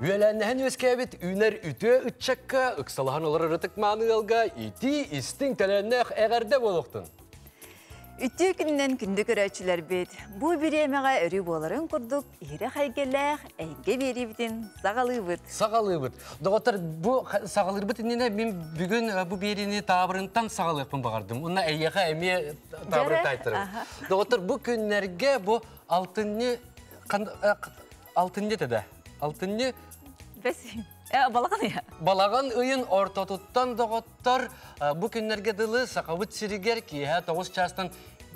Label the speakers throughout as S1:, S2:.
S1: Үөлээннэһэн үөскээбит үүнэр үтүө ыччакка, ыксалаһан олорор ытык-мааны ыалга итии истиҥ төлөөннөөх эҕэрдэ буолуохтун!
S2: Үтүө күнүнэн күндү көрөөччүлэрбит! Бу бириэмэҕэ өрүү буоларын курдук иһирэх эйгэлээх эйгэ биэриибитин саҕалыыбыт.
S1: Саҕалыыбыт. Доҕоттор, бу саҕалыырбыт иннинэ мин бүгүн бу биэриини таабырынтан саҕалыахпын баҕардым. Уонна эйиэхэ эмиэ таабырын таайтарабын. Доҕоттор, бу күннэргэ бу алтынньы алтынньы этэ Алтынньы
S2: Бэс балаҕан ыйа.
S1: Балаҕан ыйын ортотуттан доҕоттор бу күннэргэ дылы Сахабыт сиригэр киэһэ 9 чаастан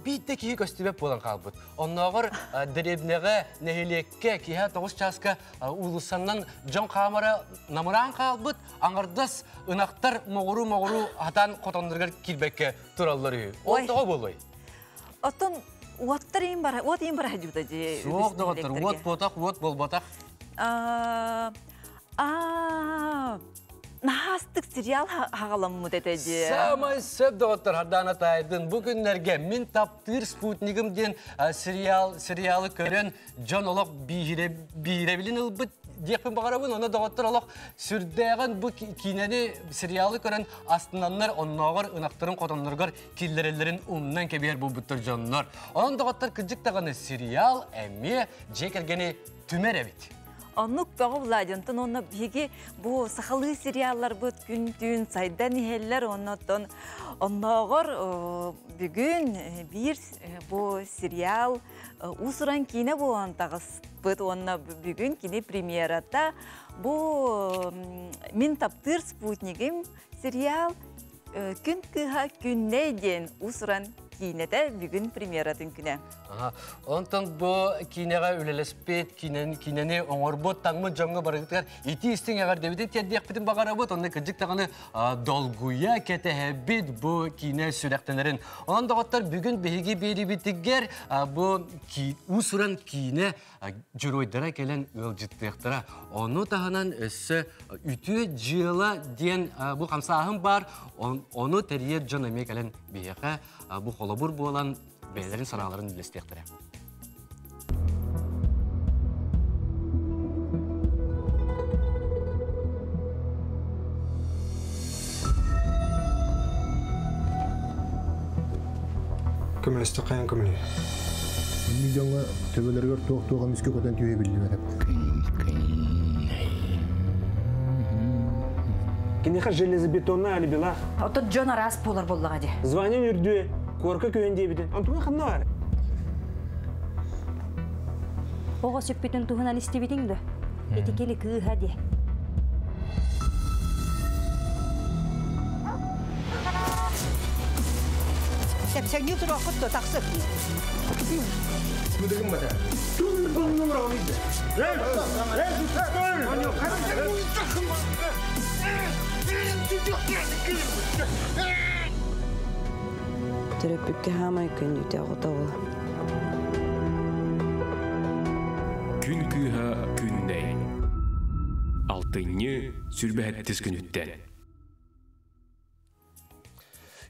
S1: биирдэ киһи көстүбэт буолан хаалбыт. Оннооҕор дэриэбинэҕэ, нэһилиэккэ киэһэ 9 чааска уулуссаннан дьон хаамара намыраан хаалбыт, аҥардас ынахтар моҕуру-моҕуру хатаан хотонноругар киирбэккэ тураллар үһү. Ол тоҕо буолуой?
S2: Оттон уоттар иин бара, уот иин бара дьута дии.
S1: Суох доҕоттор, уот буотах, уот буолбатах.
S2: Аа, наһаастык сериал хаҕаламмыт этэ дии.
S1: Самай сөп доҕоттор Хардаана таайдын. Бу күннэргэ мин таптыыр спутнигым диэн сериал сериалы көрөн дьон олох биирэбилин ылбыт диэхпин баҕарабын. Онно доҕоттор олох сүрдээҕин бу киинэни сериалы көрөн астынаннар оннооҕор ынахтарын хотонноругар киллэрэллэрин умнан кэбиһэр буолбуттар дьоннор. Онон доҕоттор кырдьык даҕаны сериал эмиэ дьиэ кэргэни түмэр эбит.
S2: Оннук бөҕө Владимиртон уонна биһиги бу сахалыы сериалларбыт күн-түүн сайдан иһэллэр оннуттан оннооҕор бүгүн биир бу сериал уус-уран киинэ буолан таҕыспыт уонна бүгүн кини премьерата бу мин таптыыр спутнигим сериал Күн кыыһа Күннэй диэн уус-уран киинэтэ бүгүн премьератын күнэ.
S1: Онтон бу киинэҕэ үлэлэспит, киинэни оҥорбут, таҥмыт дьоҥҥо барыгытыгар итии-истиҥ эҕэрдэбитин тиэрдиэхпитин баҕарабыт. Онно кырдьык даҕаны долгуйа кэтэһэбит бу киинэ сүрэхтэнэрин. Онон доҕоттор, бүгүн биһиги биэрибитигэр бу уус-уран киинэ дьоруойдара кэлэн ыалдьыттыахтара. Ону таһынан өссө үтүө дьыала диэн бу хамсааһын баар, ону тэрийэр дьон эмиэ кэлэн биһиэхэ бу холобур буолан бэйэлэрин санааларын үллэстиэхтэрэ.
S3: Көмөлөстөххө көмөлөһө.
S4: Инник дьоҥҥо төбөлөрүгэр туох-туох эмискэ көтөн түһэ биллибэт
S3: Киниэхэ железобетоннай алибилаах.
S5: Оттон дьон араас буолар буоллаҕа дии.
S3: Звание үрдүө, куорка күһүн диэбитин. Онтуга ханна бар?
S5: Оҕо сүппүтүн туһунан истибитиҥ да? Ити кили кыыһа дии.
S6: Тэпсэҥнии туруоххут дуо, тахсып.
S3: Мыдыгым бата.
S7: Төрөппүккэ хаамай күндүтэ оҕото ол.
S8: Күн кыыһа Күннэй. Алтынньы сүрбэһэттис күнүттэн.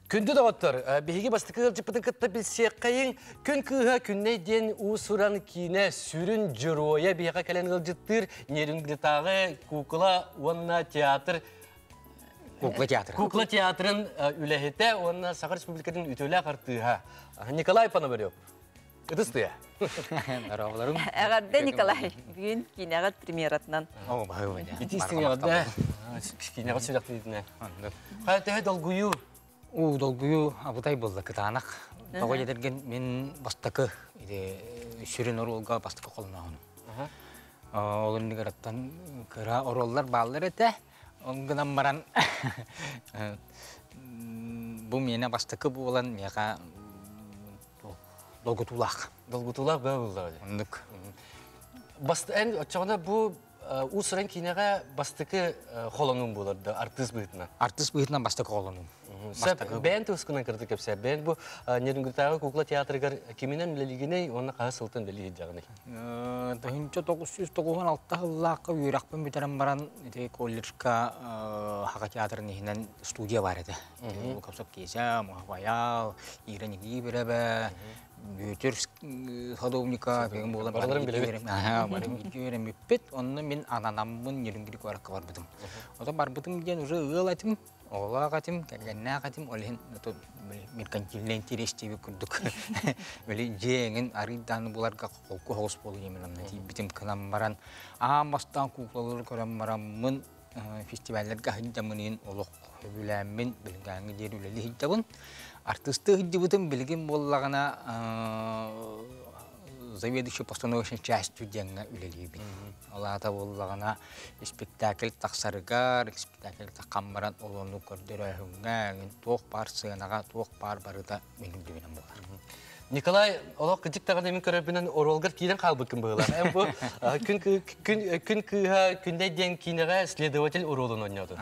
S1: Күндү доҕоттор, биһиги бастакы ыалдьыппытын кытта билсиэххэйиҥ. Күн кыыһа Күннэй диэн уус-уран киинэ сүрүн дьоруойа биһиэхэ кэлэн ыалдьыттыыр Нерюнгритааҕы куукула уонна театр
S9: Кукла театрын.
S1: Кукла театрын үлэһитэ уонна Саха Республикатын үтүөлээх артыыһа Николай Пономарев. Ытыс тыа.
S9: Здороволорум.
S2: Эҕэрдэ Николай. Бүгүн киинэҕит премьератынан.
S9: О, баһыыбай.
S1: Ити истиҥ эҕэрдэ. Киинэҕит сүрэхтиитинэ. Хайа төһө долгуйуу?
S9: У долгуйуу абытай буолла кытаанах. Тоҕо диэтэргин мин бастакы сүрүн оруолга бастакы холонооһунум. Ол иннигэр оттон кыра оруоллар бааллар этэ. Ол гынан баран бу миэнэ бастакы буолан миэхэ долгутуулаах.
S1: Долгутуулаах бөҕө буоллаҕа дии.
S9: Оннук.
S1: Баст эн оччоҕуна бу уус-уран киинэҕэ бастакы холонуум буолар да артыыс быһыытынан?
S9: Артыыс быһыытынан бастакы холонуум.
S1: Бэйэн тускунан кырды кэпсээ. Бэйэн бу Нерюнгритааҕы кукла театрыгар киминэн үлэлигинэй уонна хаһыс сылтан үлэлии сылдьаҕыный?
S9: 1996 сыллаахха үөрэхпин бүтэрэн баран ити колледжка Хака театрын иһинэн студия бар этэ. Лукапсов Киэсэ, Муһабайал, Ира Никифорова, Бүөтүр Садовника деген буолан
S1: барыларын билэбит.
S9: Бары бииргэ үөрэммиппит. Онно мин ананаммын Нерюнгри куоракка барбытым. Ото барбытым диэн уже ыал этим, оҕолоох этим, кэргэннээх этим. Ол иһин меркантильный интерес диэбит курдук. Били дьиэҥин арыйдааны буларга холку соҕус буолу диэмин онно тиийбитим кынан баран аан бастаан куклалары көрөн бараммын фестивалларга сылдьаммын олох сөбүлээммин билиҥҥээҥҥи диэри үлэлии сылдьабын. Артыыстыы сылдьыбытым билигин буоллаҕына заведующий постановочной частью диэҥҥэ үлэлиибин. Ол аата буоллаҕына спектакль тахсарыгар, спектакль таххан баран ол ону көрдөрөөһүҥҥэ, туох баар сыанаҕа, туох баар барыта мин үрдүбүнэн буолар.
S1: Николай, олох кырдьык даҕаны мин көрөрбүнэн оруолгар киирэн хаалбыккын быһыылаах. Эн бу күн күн күн кыыһа Күннэй диэн киинэҕэ следователь оруолун оонньоотун.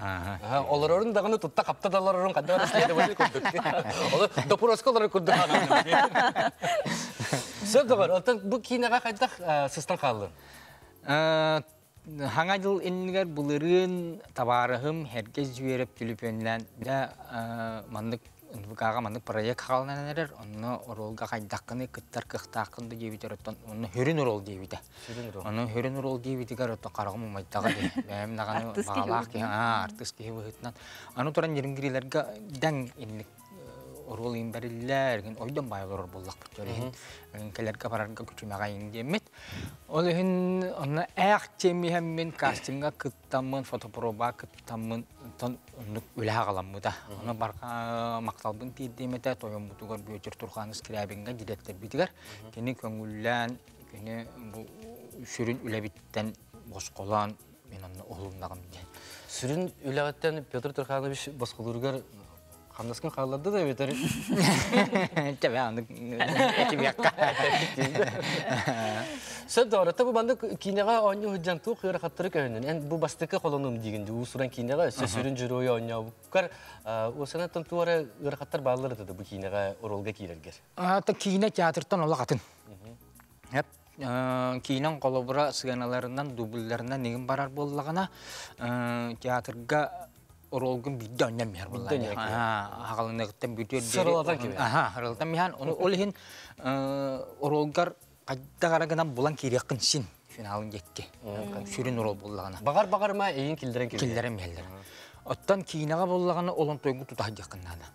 S1: Олорорун даҕаны тутта хапта да олорорун ханна барар следователь курдук. Олор допроска олорор курдук. Сөп доҕор, оттон бу киинэҕэ хайдах сыстан хааллын?
S9: Хаҥа дьыл иннигэр былырыын табаарыһым Эргэ Зверев түлүпүөннээн дьэ маннык НВК-ҕа маннык проект хааланан эрэр, онно оруолга хайдаххыный кыттар кыахтааххын да диэбитэр оттон онно хөрүн оруол диэбитэ. Ону хөрүн оруол диэбитигэр оттон хараҕым умайдаҕа дии. Бэйэм даҕаны баҕалаах киһи, артыыс киһи быһыытынан. Аны туран Нерюнгрилэргэ дэҥ инник оруол иин бэриллэр, игин ойдон баай олорор буоллахпыт ол иһин кэлэргэ барарга күчүмэҕэй диэммит. Ол иһин онно ээх тиэмиһэммин кастиҥҥа кыттаммын, фотопроба кыттаммын, онтон оннук үлэ аҕаламмыта. Ону барҕа махталбын тиэрдиэм этэ тойоммутугар Бүөтүр Турханов Скрябиҥҥа дириэктэрбитигэр. Кини көҥүллээн, кини бу сүрүн үлэбиттэн босхолоон мен онно уһулуннаҕым диэн.
S1: Сүрүн үлэҕиттэн Петр Турханович босхолууругар Хамнаскын хаалларды да эбэтэр
S9: Тэбэ аны этимиэххэ.
S1: Сөп доҕор, бу маннык киинэҕэ оонньуу сылдьан туох ыарахаттары көһүннүн? Эн бу бастакы холонум диигин дии, уус-уран киинэҕэ өссө сүрүн дьоруойу оонньообуккар уосанаттан туох эрэ ыарахаттар бааллар этэ бу киинэҕэ оруолга киирэргэр?
S9: Та киинэ театртан олох атын. Киинэн холобура сыаналарынан, дубльларынан игин барар буоллаҕына, театрга оруолгун биирдэ онньон миһэр буоллаҕа. Аҕалыныгыттан бүтүөр диэри.
S1: Сырылатан киһи.
S9: Аха, сырылатан миһэн. Ону ол иһин оруолгар хайдах эрэ гынан булан киириэххин син финалын диэкки. Сүрүн оруол буоллаҕына.
S1: Баҕар баҕарма эйин киллэрэн киирэр.
S9: Киллэрэн миһэллэр. Оттон киинэҕэ буоллаҕына олон тойгу тутаһ диэххин наада.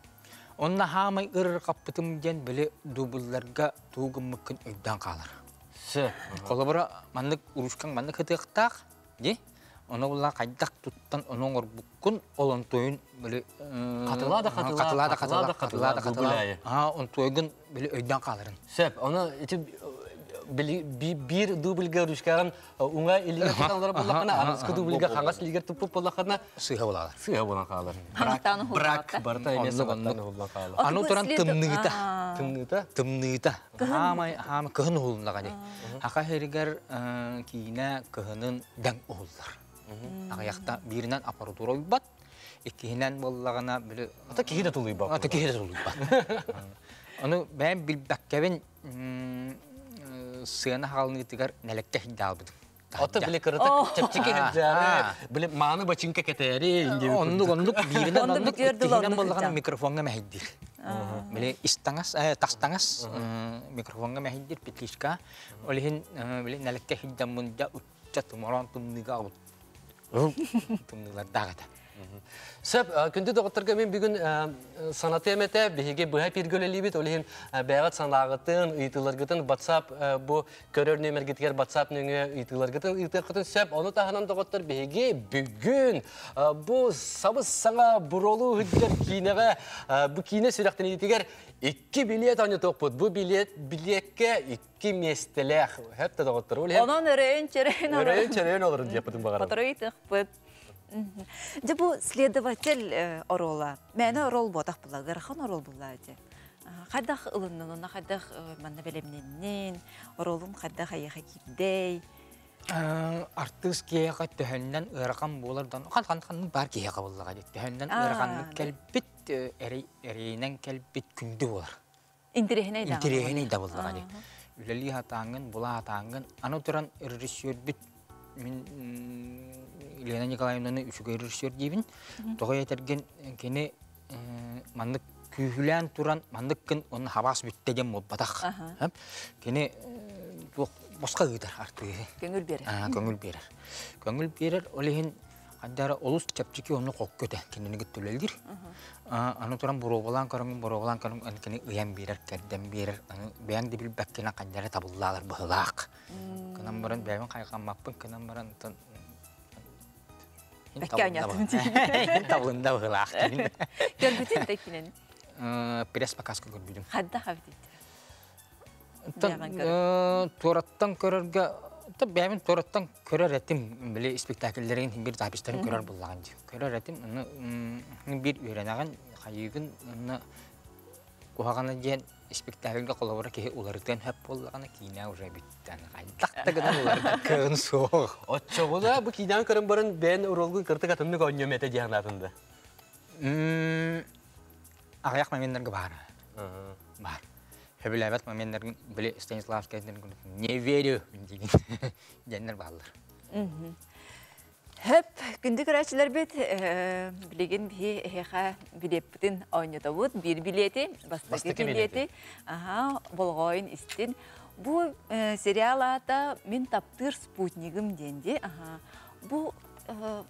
S9: Онно хаамай ырырҕаппытым диэн били дубльларга тугу гыммыккын өйдөөн хаалар.
S1: Сөп.
S9: Холобура маннык урушкаҥ маннык ытыахтаах дии. Ону булла хайдах туттан ону оҥорбуккун ол онтуойун били
S1: хатылаа да хатылаа
S9: хатылаа да хатылаа хатылаа да хатылаа аа онтуойгун били өйдөөн хааларын.
S1: Сөп. Ону ити биир дубльга ручкаҕын уҥа илиигэр тутан олорор буоллаххына, аныгыскы дубльга хаҥас илиигэр туппут буоллаххына
S9: сыыһа буолалар.
S1: Сыыһа буолан хаалар. Брак барыта эмиэ сабаттан уһуллан хаалар.
S9: Аны туран тымныыта.
S1: Тымныыта?
S9: Тымныыта. Хаамай хаама кыһын уһулуннаҕа дии. Хаха сиригэр киинэ кыһынын дэҥ уһуллар. Аҕыйахта бииринэн аппаратура уйбат, иккиһинэн буоллаҕына били
S1: Ата киһи да тулуйбат.
S9: Ата киһи да тулуйбат. Ону бэйэм билбэккэбин сыана хаалыныытыгар нэлэккэ сылдьаабытым.
S1: Ото били кырата чэпчэки сылдьаары, били мааны бачыҥка кэтээри
S9: Оннук оннук бииринэн оннук иккиһинэн буоллаҕына микрофоҥҥа мэһэйдиир. Били истаҥас, тастаҥас микрофоҥҥа мэһэйдиир петличка. Ол иһин били нэлэккэ сылдьаммын дьэ учча тумороон тымныыга абыт тымныылардаах этэ.
S1: Сөп, күндү доҕотторго мин бүгүн санатыам этэ, биһиги быһа эфиргэ үлэлиибит, ол иһин бэйэҕит санааҕытын, ыйытыыларгытын WhatsApp бу көрөр нүөмэргитигэр WhatsApp нөҥүө ыйытыыларгытын ыытыаххытын сөп. Ону таһынан доҕоттор биһиги бүгүн бу сабыс-саҥа буруолуу сылдьар киинэҕэ бу киинэ сүрэхтэниитигэр икки билиэт оонньотуохпут. Бу билиэт билиэккэ икки миэстэлээх. Хөп да доҕоттор.
S2: Онон өрөйөн-чөрөйөн
S1: Өрөйөн-чөрөйөн олорун диэппитин баҕарабын.
S2: Хотору ыйтыахпыт. Дьэ бу следователь оруола. Мээнэ оруол буотах була, ыарахан оруол була дьэ. Хайдах ылыннын, онно хайдах манна бэлэмнэннин, оруолун хайдах айыха киирдэй?
S9: Артыыс киһиэхэ төһөннөн ыарахан буолар дан хан хан бар киһиэхэ буоллаҕа дии. Төһөннөн ыараханнык кэлбит, эрэйинэн кэлбит күндү буолар.
S2: Интэриэһинэй да.
S9: Интэриэһинэй да буоллаҕа дии. Үлэлии сатааҥҥын, була сатааҥҥын, аны туран режиссербит мин Елена Николаевнаны үчүгэй режиссер диибин. Тоҕо этэргин кини маннык күүһүлээн туран маннык гын уонна хабаас бүттэ диэн буолбатах. Кини туох босхо ыытар артыыһы.
S2: Көҥүл биэрэр.
S9: Көҥүл биэрэр. Көҥүл биэрэр, ол иһин хайдара олус чэпчэки онну хокку этэ кинини кытта үлэлиир. Аны туран боруобалаан көрөҥүн, боруобалаан көрөҥүн, аны кини ыйан биэрэр, кэрдэн биэрэр, аны бэйэҥ да билбэккинэ хайдара табыллаалар быһылаах. Кынан баран бэйэбин хайҕаммаппын, кынан баран Табылында быһылаах.
S2: Көрбүтүн да кинен?
S9: Пресс показка көрбүтүм.
S2: Хадда хабитит.
S9: Туораттан көрөргө бэйэбин туораттан көрөр этим били спектакльлэрин бир записьтарын көрөр буллаҕын дии. Көрөр этим аны бир үөрэнэҕин хайыыгын аны куһаҕана диэн спектакльга холобура киһи уларытыан хөп буоллаҕына киинэ уже бүттэн хайдах да гынан уларытар кыаҕын суох.
S1: Оччоҕуна бу киинэҕин көрөн баран бэйэн оруолгун кыртык атыннык оонньуом этэ диэн санаатын да?
S9: Аҕыйах моменнарга баар. Баар. Сөбүлээбэт моменнаргын били Станиславскай не верю диэннэр бааллар.
S2: Хөп, күндү көрөөччүлэрбит, билигин биһи эһиэхэ билиэппитин оонньотобут. Биир билиэти, бастакы билиэти, аха, болҕойун истин. Бу сериал аата «Мин таптыыр спутнигым» диэн дии. Аха. Бу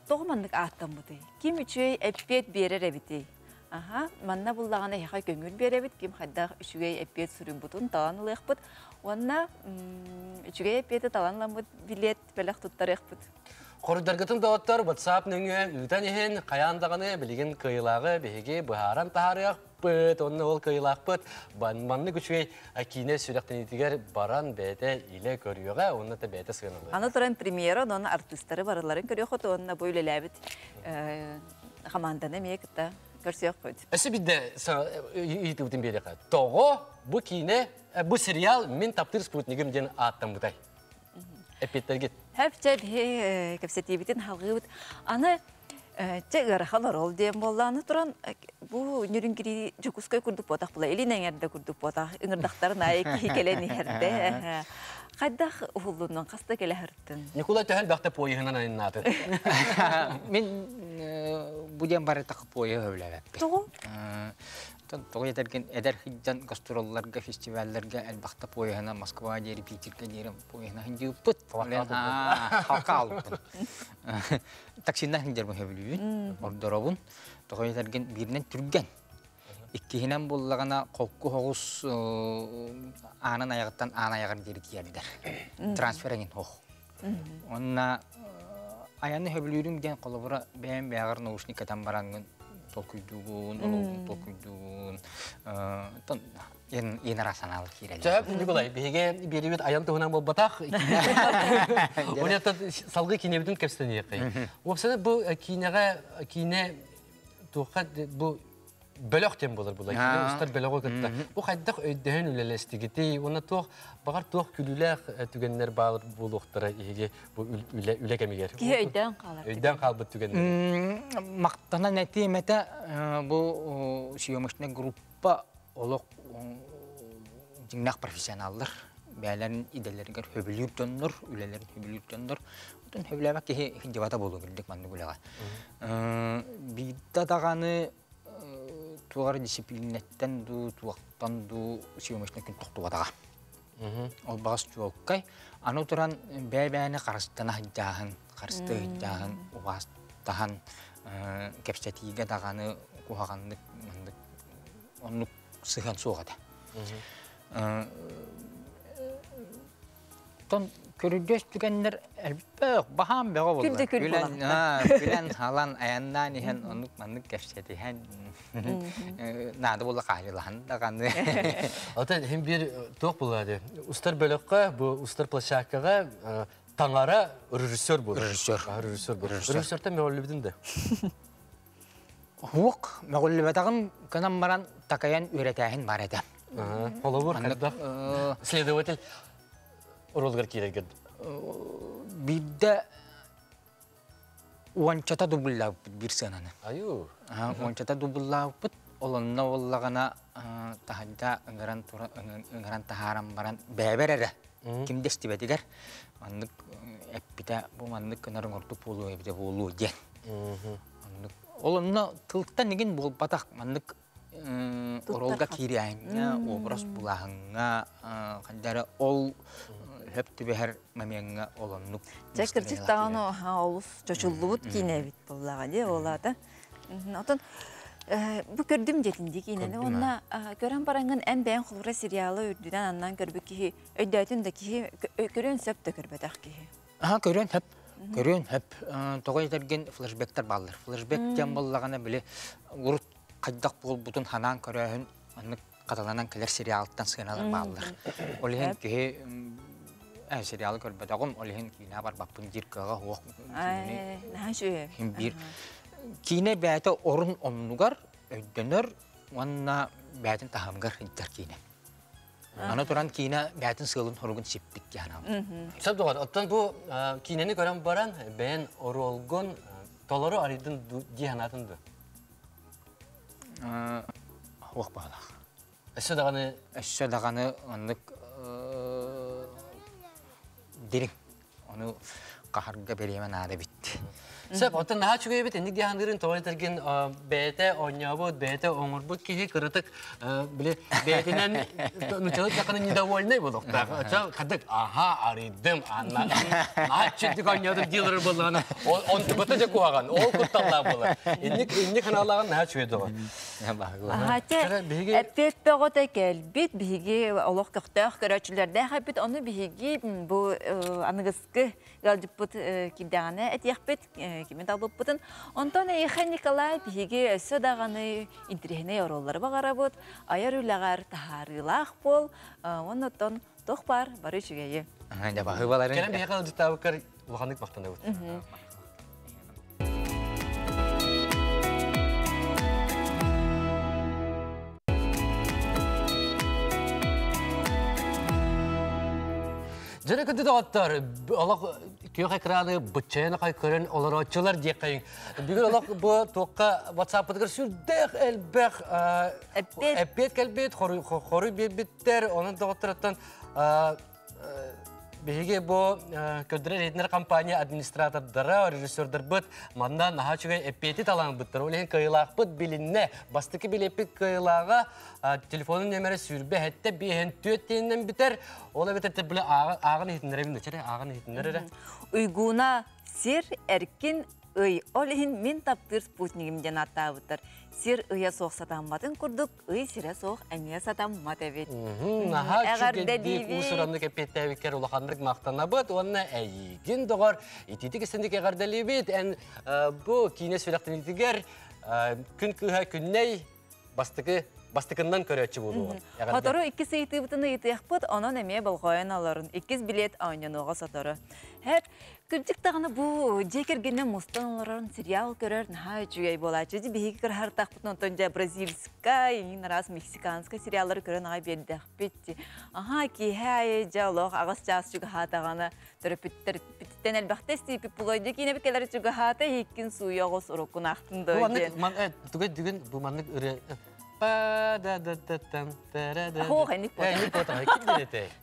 S2: тоҕо маннык ааттаммытый? Ким үчүгэй эппиэт биэрэр эбитий? Аха, манна буллаҕына эһиэхэ көҥүл биэрэбит, ким хайдах үчүгэй эппиэт суруйбутун талан ылыахпыт. Уонна үчүгэй эппиэти талан ыламмыт билиэт бэлэх туттарыахпыт.
S1: Хоруйдаргытын доҕоттор WhatsApp нөҥүө ыытан иһин хайаан даҕаны билигин кыайыылааҕы биһиги быһааран таһаарыахпыт. Онно ол кыайыылаахпыт маннык үчүгэй киинэ сүрэхтэниитигэр баран бэйэтэ илэ көрүөҕэ уонна да бэйэтэ сыаналыаҕа.
S2: Аны туран премьера онон артыыстары барыларын көрүөххүт уонна бу үлэлээбит хамаанданы эмиэ кытта көрсүөхпүт.
S1: Өссө биирдэ ыйытыыбытын биэриэххэ. Тоҕо бу киинэ, бу сериал «Мин таптыыр спутнигым» диэн ааттаммытай? Эппиэттэргит.
S2: Хөп чэ биһи кэпсэтиибитин халгыыбыт. Аны чэ ыарахан орол диэн буоллааны туран бу Ньүрүҥкири Дьокуускай курдук буотах була илин эҥэрдэ курдук буотах ыҥырдахтарын аайы киһи кэлэн иһэрдэ. Хайдах уһуллуннун хаста кэлэ сырыттын?
S1: Николай төһө элбэхтэ поеһынан айаннаатын?
S9: Мин бу диэн барытах поеһы өбүлэбэппин.
S2: Тоҕо?
S9: Тоҕо этэргин эдэр сылдьан гастролларга, фестивалларга элбэхтэ поеһынан Москва диэри, Питергэ диэри поеһынан сылдьыбыппыт. Халка алыппын. Таксинан сылдьарбын сөбүлүүбүн, ордоробун. Тоҕо этэргин бииринэн түргэн. Иккиһинэн буоллаҕына холку соҕус аанын айаҕыттан аан айаҕар диэри тиэрдэр. Трансфер эҥин ох. Онна айаны сөбүлүүрүм диэн холобура бэйэм бэйэҕэр наушник кэтэн бараҥҥын толкуйдуугун, олоҕун толкуйдуугун, ен ара санаалар киирэллэр.
S1: Сөп, Николай, биһиги биэрибит айан туһунан буолбатах. Онetta салгыы киинэбитин кэпсэниэххэй. Уопсайынан бу киинэҕэ киинэ туохха бу бөлөх диэн буолар була. Киинэ устар бөлөҕү кытта. Бу хайдах өйдөһөн үлэлэстигитий? Уонна туох баҕар туох күлүүлээх түгэннэр баар буолуохтара иһиги бу үлэ үлэ кэмигэр.
S2: Киһи өйдөөн хаалар.
S1: Өйдөөн хаалбыт түгэннэр.
S9: Мактанан этиэм этэ бу съемочная группа олох дьиҥнээх профессионаллар. Бэйэлэрин идэлэригэр хөбүлүүр дьоннор, үлэлэрин хөбүлүүр дьоннор. Отон хөбүлээбэт киһи сылдьыбата буолуо кырдьык маннык үлэҕэ. Биирдэ даҕаны туох эрэ дисциплинэттэн дуу, туохтан дуу съемочный күн тохтубатаҕа. Ол баҕас чуолкай. Аны туран бэйэ-бэйэни харыстана сылдьааһын, харыстыы сылдьааһын, убаастаһан кэпсэтиигэ даҕаны куһаҕаннык маннык оннук сыһыан суох этэ. Оттон көрүдьүөс түгэннэр элбэх, баһаам бөҕө буолла.
S2: Күн да күн
S9: Күлэн, күлэн, халан, айаннаан иһэн оннук маннык кэпсэтиһэн наада буолла хаайылаһан даҕаны.
S1: Оттон иһин биир туох буолла дии. Устар бөлөххө, бу устар площадкаҕа таҥара режиссер буолар.
S9: Режиссер.
S1: Режиссер буолар. Режиссертан мөҕүллүбүтүн да.
S9: Уох, мөҕүллүбэтэҕим гынан баран такайан үөрэтээһин бар этэ.
S1: Холобур, хайдах следователь оруолугар киирэргэ.
S9: Биирдэ уончата дубллаабыппыт биир сыананы.
S1: Айуу.
S9: Уончата дубллаабыппыт. Ол онно буоллаҕына таһырдьа ыҥыран ыҥыран таһааран баран бэйэбэр эрэ ким да истибэтигэр маннык эппитэ бу маннык гынарыҥ ордук буолуо эбитэ буолуо диэн. Оннук. Ол онно тылтан игин буолбатах маннык Оролга киирээҥҥэ, образ булааһыҥҥа, ханна эрэ ол хөп түбэһэр момеҥҥа ол оннук.
S2: Дьэ кырдьык даҕаны олус чочуллубут киинэ эбит буоллаҕа дии ол аата. Отон бу көрдүм диэтин дии киинэни уонна көрөн бараҥҥын эн бэйэҥ холобура сериалы үрдүнэн аннан көрбүт киһи өйдөөтүн да киһи көрүөн сөп да көрбөтөх киһи.
S9: Аха көрүөн сөп. Көрүөн сөп. Тоҕо этэргин флешбектер бааллар. Флешбек диэн буоллаҕына били урут хайдах буолбутун ханаан көрөөһүн маннык хатыланан кэлэр сериалтан сыаналар бааллар. Ол иһин киһи сериалы көрбөтөҕүм, ол иһин киинэ барбаппын диир кыаҕа суох. Биир киинэ бэйэтэ орун оннугар өйдөнөр уонна бэйэтин таһымыгар сылдьар киинэ. Аны туран киинэ бэйэтин сыалын-соругун сиппит дии санаабытым.
S1: Сөп доҕор, оттон бу киинэни көрөн баран бэйэн оруолгун толору арыйдын дии санаатын дуо?
S9: Уох баҕалаах.
S1: Өссө даҕаны
S9: Өссө даҕаны оннук дириҥ. Ону хаһарга бириэмэ наада эбит.
S1: Сөп, оттон наһаа үчүгэй эбит, инник диэхандырын тоҕо этэргин бэйэтэ оонньообут, бэйэтэ оҥорбут киһи кыратык били бэйэтинэн нучалык таканы недовольный буолуохтаах. Очо хадык аха арыйдым, анна наһаа үчүгдүк оонньоодум диилэр буоллаҕына, онтуката дьэ куһаҕан, ол кутталлаах буолар. Инник инник ханаалааҕын наһаа үчүгэй доҕор.
S2: Аһа, эппиэт бөҕөтө кэлбит, биһиги олох көхтөөх көрөөччүлэрдээх эппит, ону биһиги бу аныгыскы ыалдьыппыт киирдэҕинэ этиэхпит, кими талбыппытын. Онтон эйиэхэ, Николай, биһиги өссө даҕаны интириэһинэй оруоллары баҕарабыт, айар үлэҕэр таһаарыылаах буол, уонна оттон туох баар бары үчүгэйи.
S9: Дьэ, баһыыбаларын.
S1: Кэлэн биһиэхэ ыалдьыттаабыккар улаханнык махтанабыт. Дьөрө күндү доҕоттор, олох күөх экраны быччайан акай көрөн олорооччулар диэххэйиҥ. Бүгүн олох бу туохха WhatsApp-ытыгар сүрдээх элбэх эппиэт кэлбит, хоруй биэрбиттэр. Онон доҕотторуттан Биһиги бу көрдөрөр иһитиннэр компания администратордара, режиссердарбыт манна наһаа үчүгэй эппиэти талаанбыттар. Ол иһин кыайыылаахпыт билиннэ. Бастакы билиэппит кыайыылааҕа телефонун нөмерэ 27 54 диэнинэн бүтэр. Ол эбэтэр били ааҕын иһитиннэрэбин да, чэрэ ааҕын иһитиннэр эрэ.
S2: Уйгуна сир эркин ый. Ол иһин мин таптыыр спутнигим диэн ааттаабыттар. Сир ыйа суох сатамматын курдук ый сирэ суох эмиэ сатаммат эбит.
S1: Наһаа үчүгэйдик уус-ураннык эппиэттээбиккэр улаханнык махтанабыт уонна эйиигин доҕор итиитик истинник эҕэрдэлиибит. Эн бу киинэ сүрэхтэниитигэр күн кыыһа Күннэй бастакы бастакыннан көрөөччү буолуоҕун.
S2: Сотору иккис ыйытыыбытын ыйытыахпыт, онон эмиэ болҕойон олорун. Иккис билиэт оонньонуоҕа сотору. Һэп, Кырдьык даҕаны бу дьиэ кэргэнинэн мустан олорон сериал көрөр наһаа үчүгэй буолааччы. Дьи биһиги кыраһартахпытын онтон дьэ бразильскай, иҥин араас мексиканскай сериаллары көрөн аҕай биэрдэхпит. Аһаа киэһэ аайы дьэ олох аҕыс чаас чугаһаатаҕына төрөппүттэрбититтэн элбэхтэ истииппит булуой киинэбит кэлэр чугаһаата иһиккин сууйа оҕус уруккун ахтын доо диэн.
S1: Тугай бүгүн бу маннык ырыа па да да да тан
S2: Хоох эник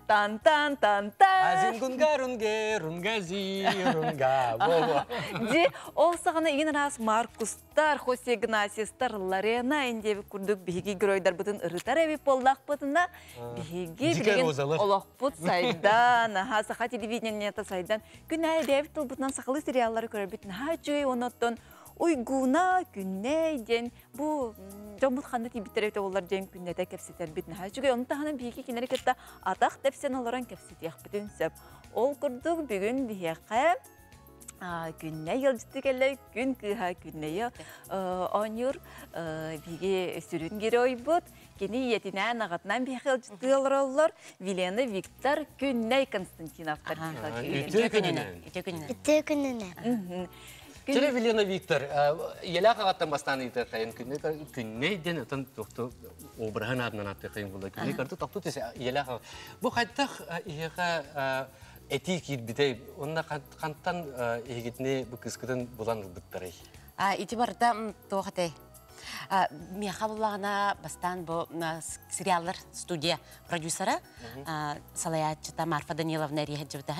S2: Тан тан тан тан.
S1: Азингунга рунге рунгази рунга.
S2: Ди ол саҕана игин араас Маркустар, Хосе Игнасиестар, Ларена индиэбит курдук биһиги геройдарбытын ырытар эбит буоллахпытына биһиги билигин олохпут сайдан, аха саха телевидениета сайдан күн аайы бэйэбит тылбытынан сахалыы сериаллары көрөрбүт наһаа үчүгэй оннуттан Уйгуна Күннэй диэн Бу дьоммут ханна тиийбиттэрэ эбитэ буоллар диэн күннэтэ кэпсэтэрбит наһаа үчүгэй. Ону таһынан биһиги кинилэри кытта атах тэпсэн олорон кэпсэтиэхпитин сөп. Ол курдук бүгүн биһиэхэ Күннэй ыалдьыты кэллэ, күн кыыһа Күннэйи оонньуур биһиги сүрүн геройбут. Кини ийэтинээн аҕатынан биһиэхэ ыалдьыттыы олороллор. Вилена Виктор, Күннэй Константиновтар.
S1: Үтүө күнүнэн.
S10: Үтүө күнүнэн. Үтүө күнүнэн.
S1: Чэ, Елена Виктор, ийэлээх аҕаттан бастаан ыйытыаххайын күннэй диэн отон тохту обраһын аатынан ааттыаххайын буолла. Күннэй карты тохту түс ийэлээх аҕа. Бу хайдах иһиэхэ этии киирбитэй? Онно хантан эһигитини бу кыыскытын булан ылбыттарай?
S11: Ити барыта туох этэй? Миэхэ буллаҕына бастаан бу сериаллар студия продюсера салайааччыта Марфа Даниловна эрийэһэдьибитэ.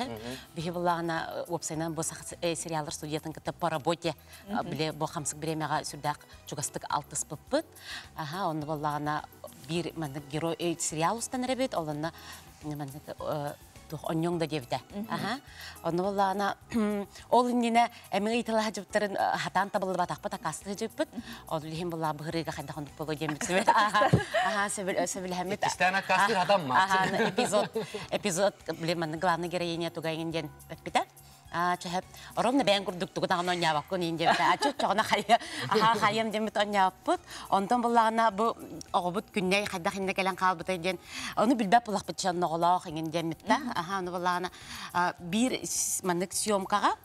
S11: Биһи буллаҕына уопсайынан бу сериаллар студиятын кытта по работе биле бу хамсык бириэмэҕэ сүрдээх чугастык алтыспыппыт. Аха, онно буоллаҕына биир маннык герой сериал устан эрэбит, ол онно маннык туох онньоҥ да диэбитэ. Аха. Онно буоллаҕына ол иннинэ эми ыйыталаһа дьыптарын хатаан табыллыбатахпыт, акаастыы дьыппыт. Ол иһин буоллаҕа быһырыыга хайдах оннук буолуо диэммит сөбүл. Аха, сөбүлэһэммит.
S1: Иккистээн акаастыыр хатаммат.
S11: Аха, эпизод эпизод блин маннык главный героиня тугайын диэн эппитэ. Чөһөп ровно бэйэн курдук тугу даҕаны оонньообоккун иин диэбитэ. Аччы оччоҕуна хайа аха хайам диэммит оонньооппут. Онтон буллаҕына бу оҕобут күннэй хайдах иннэ кэлэн хаалбытай диэн ону билбэт булахпыт чонноҕолоох иҥин диэммит да. Аха ону буллаҕына биир маннык съемкаҕа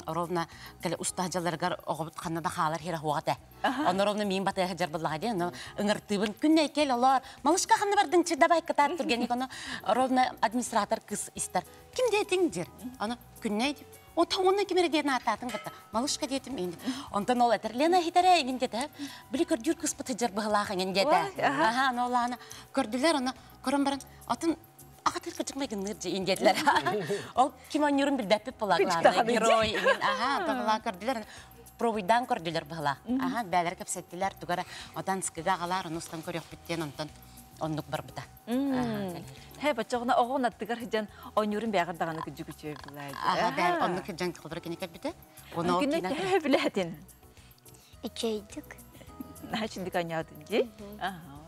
S11: ровно кэлэ уста дьалларыгар оҕобут ханна да хаалар хира хуоҕа этэ. Онно ровно миин батыа сылдьар буллаҕа диэн ону ыҥыртыыбын күннэй кэл олоор малышка ханна бардыҥ давай кытаат түргэнник ону ровно администратор кыз истэр Ким диэтиҥ диир. Аны күннэй дип. Ота онно ким эрэ диэн ааттаатыҥ батта. Малышка диэтим иҥин. Онтон ол этэр Лена иһитэрэ иҥин диэтэ. Били көрдүүр кыспыт сылдьар быһылаах иҥин диэтэ. Аха, аны ол аана көрдүлэр, аны көрөн баран атын аҕатыр кырдьык майгынныыр дьи иҥин диэтилэр. Ол ким оонньуурун билбэппит буолла главный герой иҥин. Аха, онтон көрдүлэр. Пробуйдаан көрдүлэр быһылаах. Аха, бээлэр кэпсэттилэр, тугара отан скыга аҕалаар, ону устан көрүөхпүт диэн онтон оннук барбыта.
S2: Хэ, баччоҕуна оҕоҕун аттыгар сылдьан оонньуурун бэҕэр даҕаны күдьү күчүөй булаа.
S11: Аха, бээр оннук сылдьан холбор кини кэлбитэ.
S2: Оны ол кине төһө билэтин?
S10: Үчөйдүк.
S2: Наһаа үчүгдүк оонньоотун дии.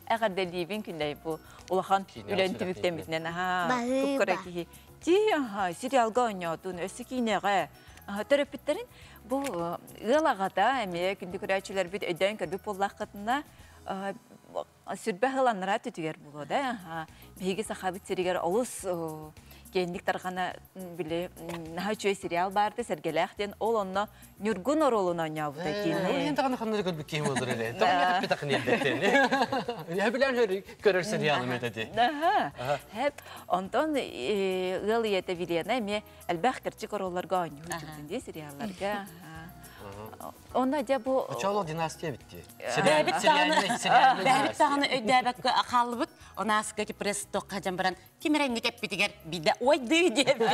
S2: Эҕэрдэлиибин күннэй бу улахан үлэн түмүктэммитинэн аха куккара киһи. Ти аха сериалга оонньоотун, өссө киинэҕэ төрөппүттэрин бу ыал аҕата эмиэ күндү көрөөччүлэрбит өйдөөн көрбүт буоллаххытына сүрбэ сыл анараа түтүгэр буолуо да биһиги сахабыт сиригэр олус киэҥник тарҕана били наһаа үчүгэй сериал баарда сэргэлээх диэн ол онно Ньургун оруолун оонньообута кини
S1: Ол даҕаны ханна көрбүт киһи буолар эрэ. Тоҕо эппитахын иэрдэттэн. Билэн көрөр сериалым этэ ди.
S2: Хэп онтон ыал ийэтэ Вилена эмиэ элбэх кырчык оруолларга оонньуу сылдьыбытын дии сериалларга. Онно дьэ бу
S1: Очоолох династия битти.
S11: Бэйэбит даҕаны бэйэбит даҕаны өйдөөбөккө хааллыбыт. Онааска ити пресс туохха дьон баран ким эрэ инник эппитигэр биирдэ ой дыы диэбит.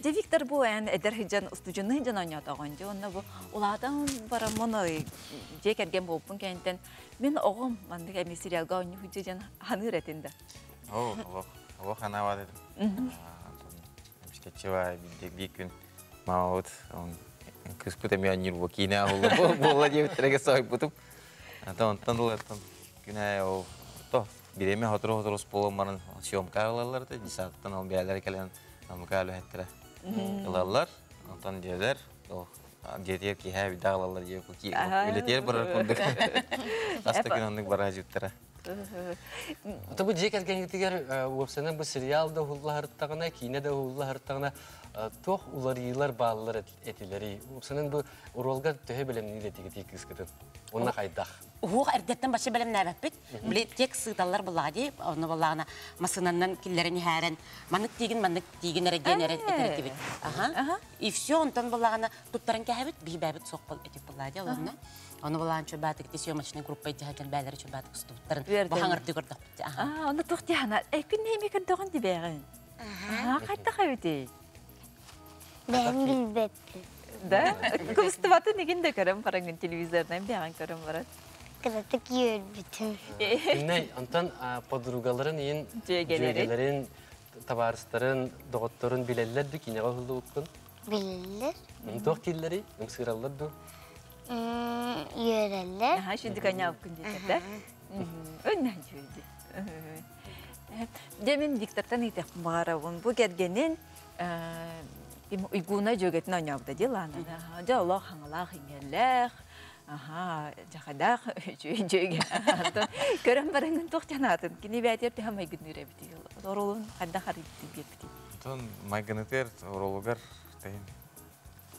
S2: Дьэ Виктор бу эн эдэр сылдьан устудьуннуу сылдьан оонньоотоҕун дьэ онно бу улаатан бараммын дьиэ кэргэн буолбун кэнниттэн мин оҕом маннык эмиэ сериалга оонньуу сылдьа диэн ханыыр этин да.
S12: Оо, олох, олох ханаабат этим. Эмискэччи биир күн Маабыт кыыспыт эмиэ анньыр бу киинэ буолла диэбиттэргэ соһуйбутум. Онтон ылаттан күн аайы ол то бириэмэ сотору-сотору буолан баран съемка ылаллар да десанттан ол бэйэлэрэ кэлэн намыка үлэһиттэрэ ылаллар. Онтон дьиэлэр ол дьиэтигэр киэһэ биирдэ ылаллар дьиэ үлэтигэр барар курдук. Хас да күн оннук бара сылдьыбыттара.
S1: Ото бу дьиэ кэргэҥҥитигэр уопсайынан бу сериал да уһуллаһыртаҕына, киинэ да уһуллаһыртаҕына туох уларыйыылар бааллар этилэрий? Уопсайынан бу оруолга төһө бэлэмниир этигитий кыыскытын? Уонна хайдах?
S11: Уһуох эрдэттэн бачча бэлэмнээбэппит. Били текст сыыталлар буллаҕа дии. Онно буллаҕына массыынанан киллэрэн иһээрэн маннык тиигин, маннык тиигин эрэ диэн эрэ этэр этибит. Аха. И все, онтон буллаҕына туттаран кэһэбит, биһи бэйэбит суох этик буллаа дии олорно. Ону булаан чурбаатык ити съемочный группа итиһэтин бээлэри чурбаатык устубуттарын бу хаҥырдыы көрдөхпүт.
S2: Аа, ону туох диэхана, эй күн нэми көрдөҕүн дибээҕин. Аа, хайдах эбитий?
S10: Бэйэм билбэппин.
S2: Да? Кыбыстыбатын игин да көрөн бараҥын телевизорынан бэҕэн көрөн баран.
S10: Кыратык үөрбүтүм.
S1: Күннэй, онтон подругаларын иин дьүөгэлэрин, табаарыстарын, доҕотторун билэллэр ду киниэҕэ уһуллубуккун?
S10: Билэллэр.
S1: Туох дииллэрий? Ымсыыраллар дуу?
S10: Үөрэллэр.
S2: Аха, шүндүк аньаапкын диэтэ. Өннән дьүөдү. Дьэ мин Виктортан ыйтыахпын баҕарабын. Бу кэргэнин Уйгуна дьүөгэтин оонньообута дии Лана. Дьэ олох хаҥалаах иҥэллээх, аха, дьахадаах үчүгэй дьүөгэ. Көрөн бараҥын туох санаатын? Кини бээтигэр төһө майгынныыр эбитий? Оруолун хайдах арыйбытый биэрбитий?
S12: Онтон майгынытыгар оруолугар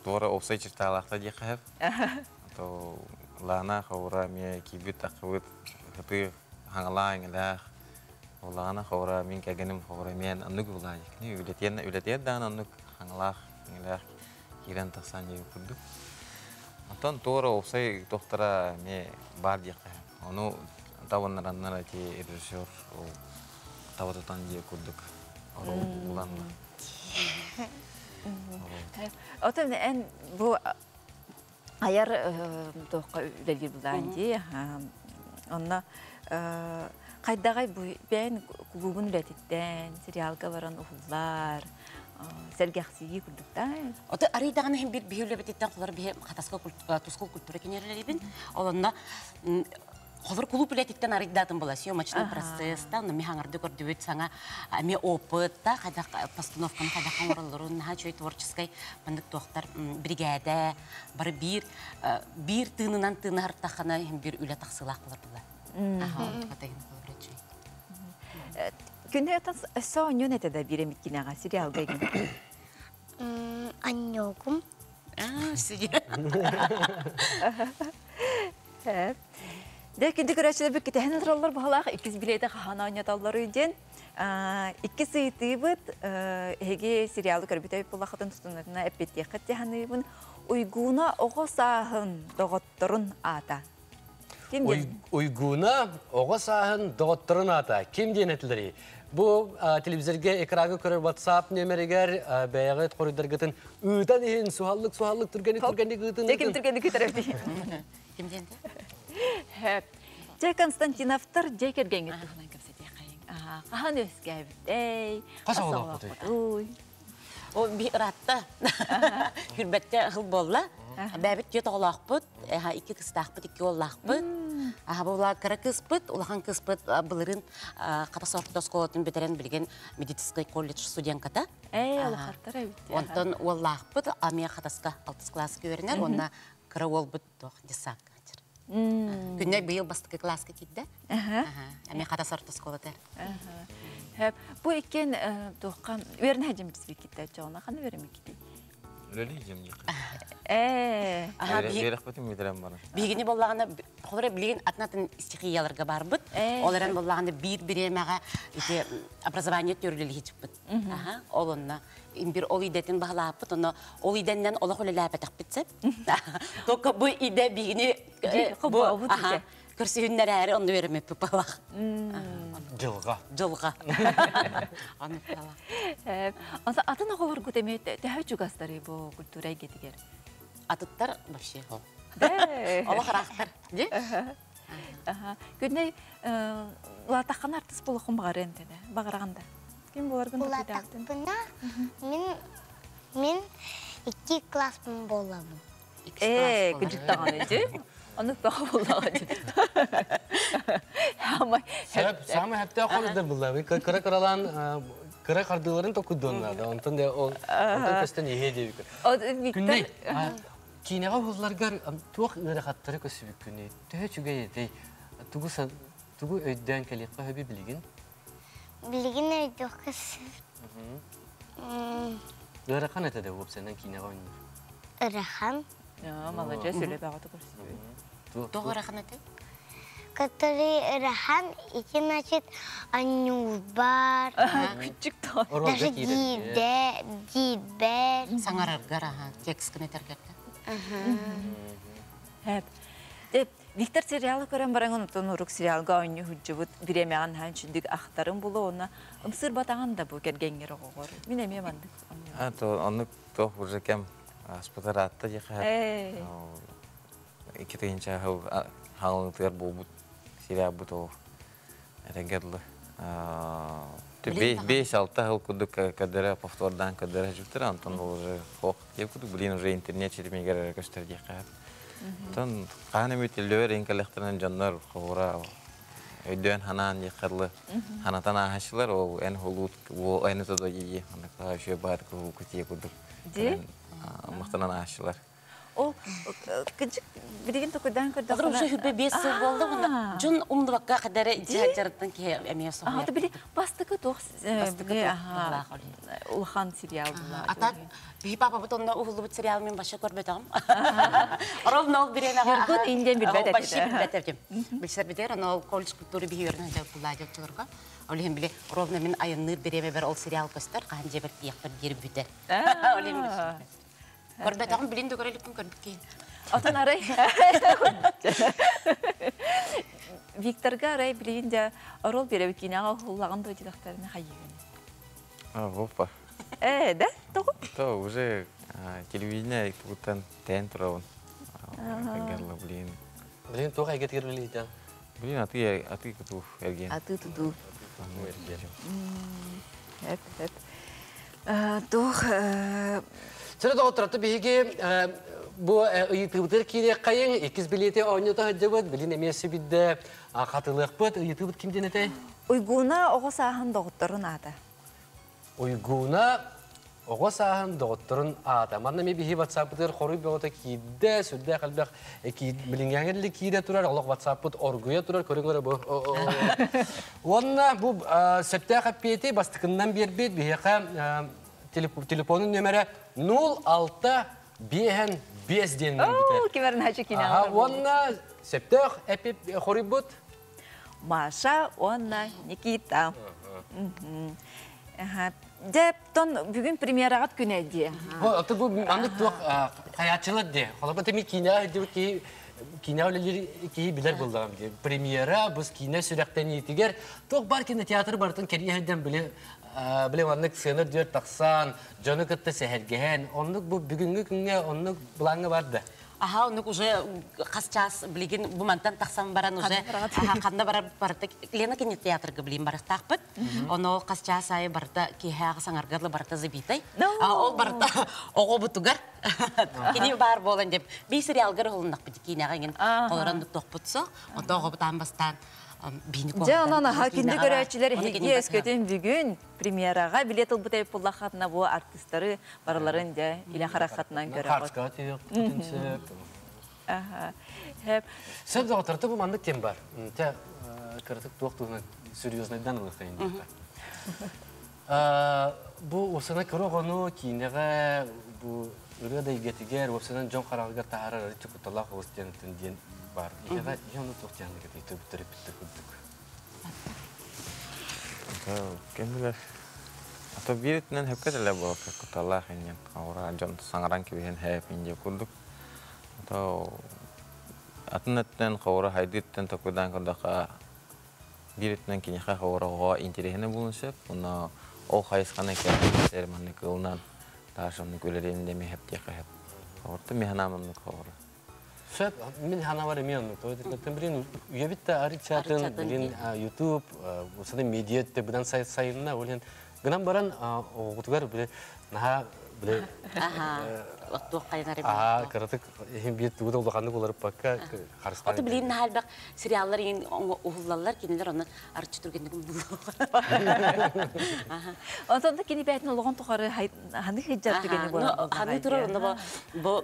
S12: туора уопсай чертаалаахта диэххэ сөп. То Лана хаура эмиэ киирбит таххыбыт хытыы хаҥалаа иҥэлээх. Улаана хора мин кэгеним хора мен аннык булаа. Кини үлэтиэн үлэтиэн даан аннык хаңлаах, хаңлаах киирэн тахсан дии курдук. Онтон туора опсай тохтара ме бар диэххэ. Ону табыннараннар эти режиссер ол таба тутан дии курдук оруол булан.
S2: Отон эн бу айар туохха үлэлиир булаан дии. Онно хайдаҕай бу бэйэн кулуубун үлэтиттэн сериалга баран уһуллар сэргэхсийии курдук да.
S11: Ото арыйдаҕына иһин бир биһи үлэбититтэн холор биһи хатаска тускул культура кинерелерибин. Олонно холор кулууп үлэтиттэн арыйдаатын була съемочный процесста, но ми хаңарды көрдүбүт саҥа эми опытта хайдах постановканы хайдах оҥороллорун наһаа үчүгэй творческой маннык туохтар биригээдэ бары биир биир тыынынан тыыныһартаххана иһин бир үлэ тахсыылаах болар була. Аха, онтука тагын холор үчүгэй.
S2: Күнү өссө оонньуон этэ да биир эмит кинэҕэ сериалга игин.
S10: Анньогум.
S11: Аа, сиги.
S2: Дэ күндү көрөөччүлэр бүккэтэһэн тураллар баһылаах иккис билиэтэ хаһан оонньотоллор диэн иккис ыйытыыбыт эһиги сериалы көрбүт эбит тутунатына эппиттиэххит дьаһаныыбын Уйгууна оҕо сааһын доҕотторун аата. Ким диэн?
S1: Уйгууна оҕо сааһын доҕотторун аата. Ким диэн этилэрий? Бу телевизорга экраҥҥа көрөр WhatsApp нүөмэригэр бэйэҕит хоруйдаргытын ыытан иһин суһаллык суһаллык түргэнник түргэнник ыытын.
S2: Дьэ ким түргэнник ыытар эбитий?
S11: Ким диэн?
S2: Дьэ Константиновтар дьэ кэргэҥҥит туһунан кэпсэтиэххэйиҥ. Хаһан үөскээбитэй?
S1: Хас оҕолоохпутуй?
S11: О би ыраатта. Хүрбэтте хыл буолла. Бэбит түөрт оҕолоохпут, икки кыстаахпыт, икки уоллаахпыт. Аха була кыра кыыспыт, улахан кыыспыт былырын Хатас орто оскуолатын бүтэрэн билигин медицинскэй колледж студентката.
S2: Ээ, улахаттар эбит.
S11: Онтон уоллаахпыт Амия Хатаска алтыс кылааска үөрэнэр, уонна кыра уолбут туох детсадка Күннэй быйыл бастакы кылааска киирдэ. Эмиэ Хатас орто оскуолатыгар.
S2: Бу иккен туохха үөрэнэ сылдьыбыт чоҕуна ханна үөрэммиккитий?
S12: Үлэлии дьэмдик.
S2: Ээ.
S12: Үөрэхпитин бүтэрэн баран.
S11: Биһигини боллаҕына холоро билигин атын-атын стихияларга барбыт. Ол эрэн боллаҕына биир бириэмэҕэ ити образование төрүлэлиһи чыкпыт. Ол онно бир ол идэтин баһылааппыт, онно ол идэннэн олох үлэлээбэтэхпит сеп. Только бу идэ биһигини бу көрсүһүннэрээри онно үөрэммиппит балах.
S1: Дьылҕа.
S11: Дьылҕа.
S2: Аны атын оҕолоргут эмиэ төһө чугастарый бу культура эйгэтигэр?
S11: Атыттар вообще Олох ыраахтар.
S2: Күннэй улаатаххына артыыс буолуоххун баҕарыан этэ баҕараҕын да? Ким буоларгын
S10: Улаатахпына мин мин икки класспын буолабын.
S2: Ээ, кыдьык даҕаны дии. Ону тоҕо буоллаҕа дии.
S1: Саамай хэптээх хоруйдар булла. Кыра кыралаан кыра хардыыларын токуйдуон наада. Онтон да ол онтон көстөн иһиэ диэбиккин. Күннэй, киинэҕэ уһулларгар туох ыарахаттары көсүбүккүнүй? Төһө үчүгэй этэй? Тугу тугу өйдөөн кэлиэххэ сөбүй билигин?
S10: Билигин өйдүөххэ сөп.
S1: Ыарахан этэ да уопсайынан киинэҕэ оонньуур.
S10: Ыарахан.
S2: Маладьыас үлэ бөҕөтө көрсүбүт.
S11: Тоҕо ыарахан этэй?
S10: Который ыарахан, ити значит анньуурбар.
S2: Күччүк тоҕо.
S10: Даже диирдэ, диирбэр.
S11: Саҥараргар аха, текскын этэргэр да.
S2: Виктор сериалы көрөн баран онтон урук сериалга оонньуу сылдьыбыт бириэмэҕин хаан сүндүк ахтарын булу уонна ымсыыр батаҕын да бу кэргэҥҥэр оҕоҕор. Мин эмиэ маннык
S12: А то оннук туох уже кэм ааспыта ыраатта диэхэ икки тыһыынча сыл хаалыытыгар буолбут сериалбыт ол этэҥҥэ дылы бес-алта сыл курдук көрдөрө повтордаан көрдөрө сылдьыбыттар онтон ол уже ох диэбит курдук блин уже интернет ситимигэр эрэ көстөр диэххэ Оттон хаһан эмит иллэбэр иһин кэллэхтэринэ дьоннор холобура өйдөөн ханаан диэххэ дылы ханатан ааһаччылар ол эн хулуут эн тото дии оннук үчүгэй баҕайытык кутие курдук
S2: Ди?
S12: махтанан ааһаччылар.
S2: Ол кыжык билигин токуйдаан
S11: Олор уже
S2: көрдөххүнэ
S11: 25 сыл буолла уонна дьон умнубакка кадары дьарыттан киһи эмиэ соһуйар.
S2: Ата били бастакы туох
S11: Бастакы
S2: били
S11: туох
S2: аха
S11: быһыылаах ол.
S2: улахан сериал була.
S11: А так биһи папабыт онно уһуллубут сериал мин башы көрбөтөҕүм. Ровно ол бириэмэҕэ
S2: Ньургун индиэн билбэт
S11: Башы
S2: этэ.
S11: билбэт этим. Билсэр битэр, аны ол колледж культуры биһи үөрэнэ сылдьар куллаадьы оччолорго. Ол иһин били ровно мин айанныыр бириэмэбэр ол сериал көстөр, хаһан дьиэбэр тиийиэхпэр диэри бүтэр. Ол иһин билсибэт. Көрбөтөҕүм билин да көрө иликпин көрбүт киһи.
S2: Отон арай Викторга арай билигин дьэ оруол биэрэбит киинэҕэ уһуллаҕын дуо диэтэхтэринэ хайыыгын?
S12: А, опа.
S2: Ээ, да? Тоҕо?
S12: То уже телевидение тугуттан тээн турабын. Герла, блин.
S1: Блин, туох эйгэтигэр үлэлиитэн?
S12: Блин, аты аты куту эрген.
S2: Атыы тутуу. Эп, эп. Туох
S1: Сөрө доҕотторото биһиги бу ыйытыыбытыгар киириэххэйиҥ, иккис билиэти оонньото сылдьабыт, билин эмиэ сүбүдэ хатылыахпыт, ыйытыыбыт ким диэн этэй?
S2: Уйгууна оҕо сааһын доҕотторун аата.
S1: Уйгууна оҕо сааһын доҕотторун аата. Манна эмиэ биһи WhatsApp-ытыгар хоруй бөҕөтө киирдэ, сүрдээх элбэх билиҥҥээҥҥэ диэри киирэ турар, олох WhatsApp-пыт оргуйа турар, көрүҥ эрэ бу. Уонна бу сөптөөх эппиэти бастакыннан биэрбит биһиэхэ телефонун нүөмэрэ 06 5 диэн
S2: Оо, ким эрэ киинэҕэ
S1: Уонна сөптөөх эппиэт хоруйбут
S2: Маша уонна Никита. Дьэ, тон бүгүн премьераҕыт күнэ дии.
S1: Аты бу маннык туох хайааччылар дии. Холобур теми киинэ диэбит киһи киинэ үлэлиир киһи билэр буоллаҕым дии. Премьера бу киинэ сүрэхтэниитигэр туох бар кинотеатр барытын кэрийэ сылдьан били били маннык сыана үрдүгэр тахсан, дьону кытта сэһэргэһэн, оннук бу бүгүҥҥү күҥҥэ оннук былааҥҥа бар да.
S11: Аха, оннук уже хас час билигин бу мантан тахсан баран уже аха ханна барар барыта Лена кинотеатрга билин барыктаахпыт. Ону хас час айы барыта киэһээҕи саҥаргарлы барыта забитай. Ол барыта оҕо бутугар кини баар буолан деп би сериалгар уһулуннахпыт киинэҕэ иҥин олорон тохпут со. Онто оҕо бутаан бастаан биини
S2: Дьэ, онон аха күндү
S11: киинэҕэ
S2: көрөөччүлэр
S11: Оны
S2: эһиги
S11: кини
S2: өскөтүн бүгүн премьераҕа билет ылбыт эбит буоллаххытына бу артыыстары барыларын дьэ илэ хараххатынан көрөҕүт.
S1: Хартка тиһиэхпитин сөп.
S2: Аха. Хэп.
S1: Сөп доҕотторто бу маннык тем бар. Те кыратык туох туһунан серьезнайдан ылыахтайын диэххэ. Бу уопсанан кыра оҕону киинэҕэ бу ырыа да эйгэтигэр уопсанан дьон хараҕыгар таһаарар арыычча кутталаах оҕус диэн диэн баар. Ийэҕэ ийэ ону туох диэн төрөппүттэр курдук.
S12: Кемилер. Ато бииритинэн хөккө теле буолар кутталаах иннин. Аура дьон саҥаран кибиһин хэп инде курдук. Ато атын өттүнэн хаура хайдыттан токудан көрдөхө биир өттүнэн киниэхэ хаура оҕо интэриэһинэ буолуон сөп. Уонна ол хайысханы кэлэр маннык ылынан тааш оннук үлэлиэн да эмиэ хэптиэххэ хэп. Орто мин санаам оннук хаура.
S1: Сөп, мин санаабар эмиэ оннук. Тоҕо билин үйэбит да арычатын, билин YouTube, усаны медиа быдан сайынна, ол гынан баран оҕотугар биле наһаа биле
S11: Туох хайанар
S1: Аа, кыратык иһин биир тугу да улаханнык уларыппакка харыстаан.
S11: Ото билигин наһаа элбэх сериаллар иҥин уһуллаллар, кинилэр онон арчы түргэнник умнуллар.
S2: Онтон да кини бээтин олоҕун тухары ханы хыджар түгэни буолан
S11: Ханы турар онно бу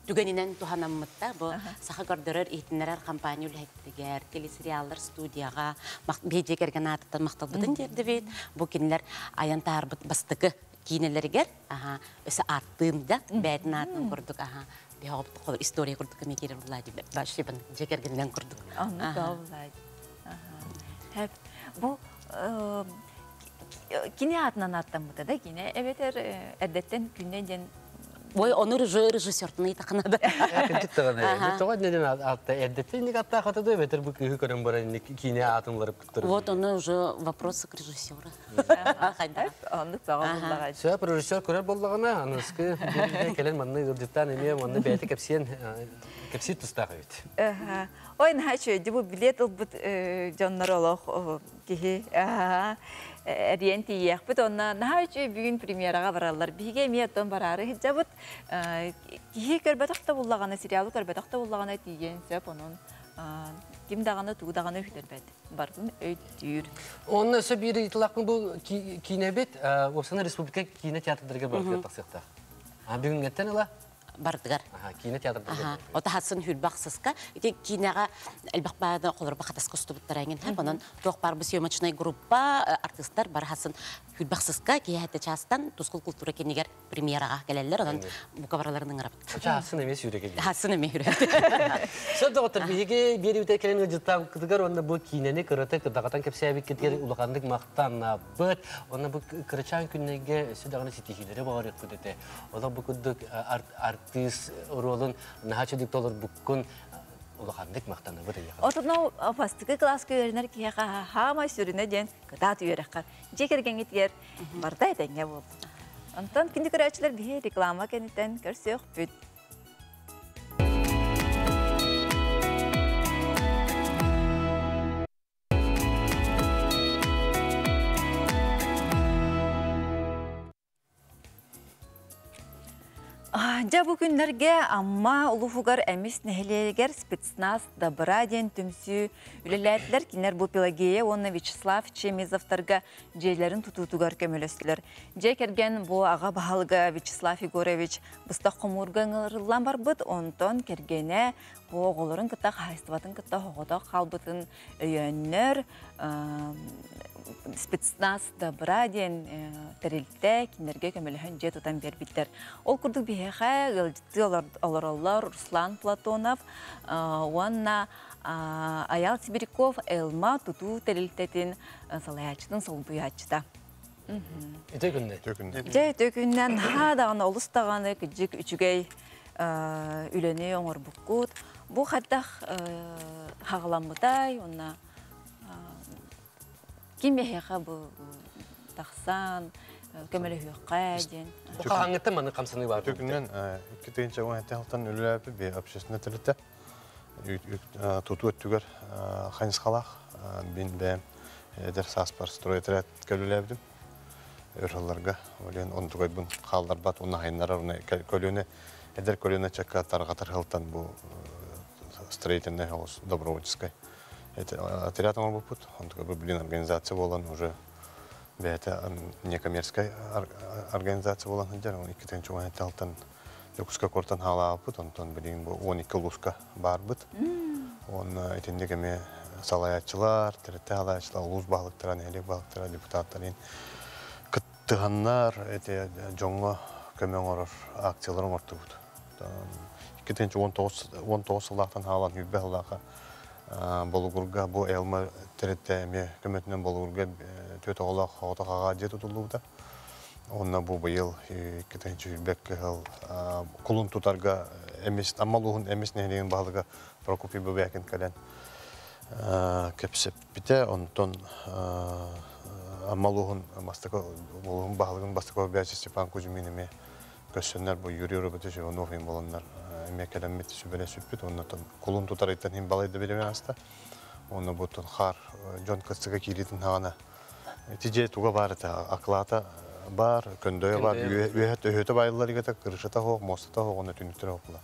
S11: түгэнинэн туһанаммытта бу саха көрдөрөр иһитиннэрэр компания үлэһиттигэр телесериаллар студияҕа биһиги кэргэн аатыттан махталбытын тиэрдибит бу кинилэр айан таһаарбыт бастакы киинэлэригэр аха өсө ааттыым да бээтин аатын курдук аха биһоҕобут история курдук эмиэ киирэр булаа дии дьиэ кэргэнинэн курдук
S2: Хэп бу кини аатынан ааттаммыта да кини эбэтэр эрдэттэн күннэ диэн
S11: Ой, ону режиссертун ыйтахына да.
S1: Кырдьык даҕаны. Тоҕо иннинэн аатта эрдэттэн инник аттаах ата да эбэтэр бу кыыһы көрөн баран инник киинэ аатын уларыппыттар.
S11: Вот ону уже вопросы к режиссеру.
S2: Оннук баҕа буллаҕа.
S1: Сөп режиссер көрөр буоллаҕына, аныскы кэлэн манны ыалдьыттаан эмиэ манны бэйэтэ кэпсиэн кэпсиир тустаах эбит.
S2: Ой, наһаа үчүгэй бу билет ылбыт дьоннор олох киһи эриэн тиийиэхпит онно наһаа үчүгэй бүгүн премьераҕа бараллар. Биһиги эмиэ оттон бараары сылдьабыт. Киһи көрбөтөх да буллаҕына, сериалы көрбөтөх да буллаҕына тиийиэн сөп, онон ким даҕаны тугу даҕаны үһүтэрбэт. Бардын өйдүүр.
S1: Онно өссө биир ыйытылаахпын бу киинэбит уопсана республика киинэ театрдарыгар барытыгар тахсыахтаах. Бүгүҥҥэттэн ыла?
S11: Бардыгар.
S1: Киинэ театрда.
S11: Ота хассын хүрбах сыска. Ити кинега элбэх баада холор бахатас костубуттара эҥин хэп. Онон туох бар бу съемочный группа артистар бар хасын хүрбах сыска киһи частан Тускул культура кинигер премьераға келелер. Онон бука бараларын ыңырабыт.
S1: Хасын эмес жүрегі.
S11: Хасын эме жүрегі.
S1: Сөп доғыттар, биһиги биэри үтэ кэлэн ыдьыттаабыккытыгар онна бу киинэни кырата кырдагатан кэпсээбиккитигэр улаханнык махтаннабыт. Онна бу кырачаан күннэргэ өссө даҕаны ситиһиилэри баҕарыахпыт этэ. Олох бу курдук артист оруолун наһаа чөдүк толорбуккун улаханнык махтанабыт эйиэхэ.
S2: Отонно бастыкы класска үөрэнэр киһиэхэ хаамай сүрүнэ диэн кытаат үөрэххэр. Дьиэ кэргэҥҥитигэр барыта этэҥҥэ буоллун. Онтон күндү көрөөччүлэр биһи реклама кэнниттэн көрсүөхпүт. Дьэ бу күннэргэ Амма улууһугар Эмис нэһилиэгэр спецназ Добра диэн түмсүү үлэлээтилэр. Кинилэр бу Пелагея уонна Вячеслав Чемизовтарга дьиэлэрин тутуутугар көмөлөстүлэр. Дьиэ кэргэн бу аҕа баһылыга Вячеслав Егорович быстах хомуурга ыҥырыллан барбыт, онтон кэргэнэ бу оҕолорун кытта хаһаайыстыбатын кытта оҕото хаалбытын өйөөннөр спецназ Добра диэн тэрилтэ кинилэргэ көмөлөһөн дьиэ тутан биэрбиттэр. Ол курдук биһиэхэ ыалдьыттыы олороллор Руслан Платонов уонна Аял Сибиряков Элма тутуу тэрилтэтин салайааччытын солбуйааччыта.
S1: Үтө күннэ.
S2: Дьэ үтө күннэн наһаа даҕаны олус даҕаны кыдьык үчүгэй үлэни оҥорбуккут. Бу хайдах хаҕаламмытай уонна ким эһиэхэ бу тахсан көмөлөһүөххэ диэн.
S1: Бу хаһааҥҥыттан маннык хамсаныы баар?
S13: Үтө күннэн 2017 сылтан үлэлээбит би общественный тэрилтэ тутуу өттүгэр хайысхалаах мин бэйэм эдэр сааспар стройотряд үлэлээбитим. Өр сылларга олен онтугайбын хаалларбат уонна хайыннарар көлүөнэ эдэр көлүөнэ чакка тарҕатар сылтан бу строительный хаус добровольческой отряд оҥорбуппут. Онтугай блин организация буолан уже бэйэтэ некоммерческай организация буолан сылдьар. 2017 сылтан Дьокуускай куораттан хаалаабыппыт, онтон билигин бу 12 улууска баарбыт. Уонна итинник эмиэ салайааччылар, тэрилтэ салайааччылар, улуус баһылыктара, нэһилиэк баһылыктара, депутаттар кыттыһаннар эти дьоҥҥо көмө оҥорор акциялар оҥортубут. 2019 сыллаахтан хаалан сүүрбэ сыллаахха Болугурга бу Элма тэрилтэ эмиэ көмөтүнэн Болугурга түөрт оҕолоох оҕото хаҕаа дьиэ тутуллубута. Онно бу быйыл 2021 сыл кулун тутарга Эмис Амма улууһун Эмис нэһилиэгин баһылыга Прокопий Бубякин кэлэн кэпсэппитэ. Онтон Амма улууһун бастакы улууһун баһылыгын бастакы обязчик Степан Кузьмин эмиэ көрсөннөр бу Юрий Робертович Иванов болоннор эмиэ кэлэммит сүбэлэспиппит. Оннотон кулун тутарыттан иһин балайда бириэмэ ааста. Онно бутун хаар дьон кыстыга кииритин хаҕана ити дьиэ туга баар этэ акылаата бар, көндөйө бар, үөһэ өһөтө байыллар игете кырышата хоох, мостата хоох, онно түнүктөр хоохла.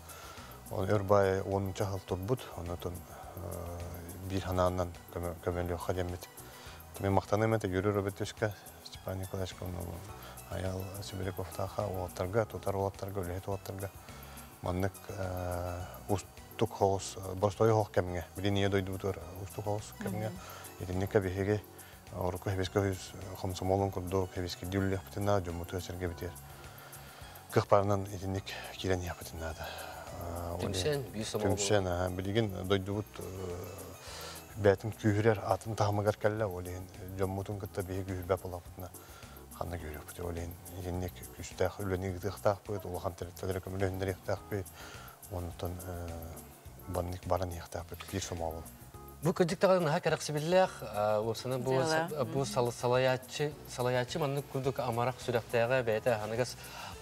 S13: Он өр бай онунча хал турбут, онотон биир ханааннан көмөлүөххэ диэммит. Мен мактаным это Юрий Робертовичка, Степан Николаевичка, Аял Сибиряковтааха уолаттарга, тутар уолаттарга, үлэһит уолаттарга маннык устук хоҕус, боростуой хоох кэмҥэ, билин ийэ дойдубутугар устук хоҕус кэмҥэ, итинникке биһиги орукку хэбиске үс хомсомолун курдук хэбиске дүүллэхпитин наада, дьоммутугар сэргэбитигэр кых барынан итинник киирэн иһэхпитин наада.
S1: Түмсэн, биир сомоҕо.
S13: Түмсэн, билигин дойдубут бээтин күүһүрэр атын таһымыгар кэллэ, ол иһин дьоммутун кытта биһиги күүһүрбэт буоллахпытына ханна күүрүөхпүт, ол иһин итинник күүстээх үлэни ыытыахтаахпыт, улахан тэрилтэлэри көмөлөһүннэриэхтээхпит, онтон баннык баран иһиэхтээхпит биир сомоҕо буолуо.
S1: Бу кырдьык даҕаны наһаа кэрэхсэбиллээх, уопсана бу бу салайааччы салайааччы маннык курдук амарах сүрэхтээҕэ бэйэтэ аныгас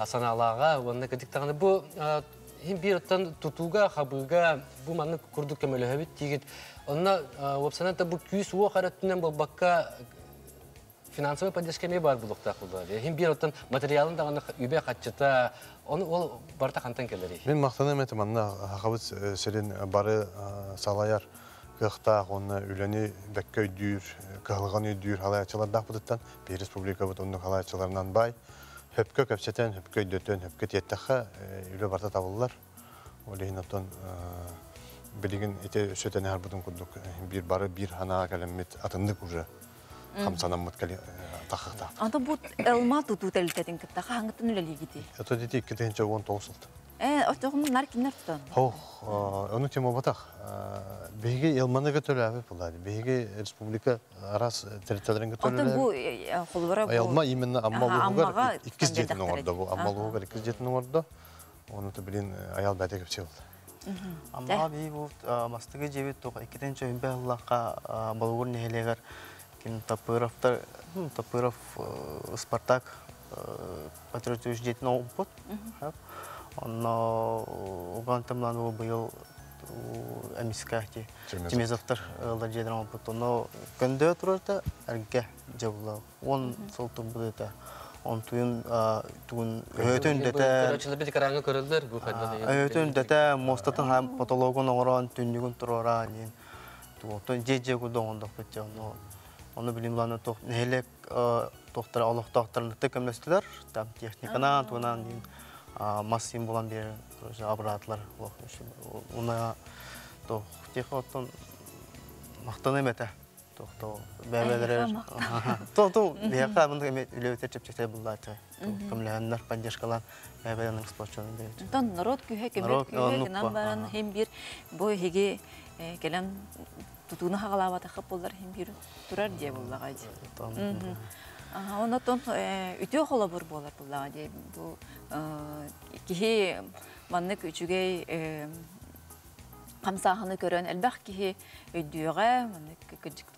S1: санаалааҕа уонна кырдьык даҕаны бу иһин биир оттон тутууга, хабыыга бу маннык курдук көмөлөһөбүт диигит. Онно уопсанан да бу күүс-уох эрэ өттүнэн буолбакка финансовый поддержка эмиэ баар буолуохтаах буолуо. Иһин биир оттон материалын даҕаны үбэ хаччыта, ону ол барыта хантан кэлэрий?
S13: Мин махтаныам этэ манна Сахабыт сирин бары салайар кыахтаах уонна үлэни бэккэ өйдүүр, кыһалҕаны өйдүүр салайааччылардаахпытыттан, биһи республикабыт оннук салайааччыларынан баай. Хөпкө кэпсэтэн, хөпкө өйдөтөн, хөпкө тиэттэххэ үлэ барыта табыллар. Ол иһин оттон билигин ити өссө тэни харбытын курдук биир бары биир санааҕа кэлэммит атыннык уже хамсанаммыт таххахтаах.
S2: Антон бу Элма тутуу тэрилтэтин кытта хаһаҥыттан үлэлиигитий?
S13: Это дети 2019 сылта.
S2: Оччоҕуна нар кинилэр тутан.
S13: Хох, ону тема батах. Биһиги Элманы төлөбүт булады. Биһиги республика араас территорияларын
S2: Онтон бу холобура бу
S13: Элма именно Амма улууһугар иккис дьиэтин оҥордо бу. Амма улууһугар иккис дьиэтин оҥордо. Оны то билин аял бәте кепсе болды.
S14: Аммаҕа биһи бу мастыгы дьиэбит туох иккитин чөйбө ыллахха Болугур нэһилиэгэр ким Тапыровтар Тапыров Спартак патриотический дьиэтин оҥорбут. Онно уган тымлан быйыл эмискэ Чемезовтар ыаллар дьиэлэрин оҥорбут. Онно көндөө турарта эргэ дьабыла. Он сыл турбут этэ. Онтуйун тугун өтөн дэтэ
S1: Көрөөччүлэр экраҥҥа көрөллөр бу хайдах
S14: өтөн дэтэ муостатын потологун оҥорон түннүгүн туруора диэн тугуттан дьиэ-дьиэ курдук оҥордохпут дьэ ону ону билим ланы туох нэһилиэк туохтара олохтоохторун көмөлөстүлэр там техниканан тугунан диэн мас син булан биэрэн абыраатылар уна туох техника оттон махтаныам этэ Тохто бэбэлэрэр. То биһиэхэ мында эми үлэбитер чэпчэктэй буллааччы. Көмлөһөннөр поддержкалаан бэбэлэрин эксплуатационный бэбит.
S2: Онтон народ күүһэ көмөт күүһэ гынан баран хим бир бу эһиги кэлэн тутууну хагалаабатахха боллар хим бир турар дие буллаҕа дии. Онотон үтүө холобур буолар буллаҕа дии. Бу киһи маннык үчүгэй хамсааһыны көрөн элбэх киһи өйдүөҕэ, маннык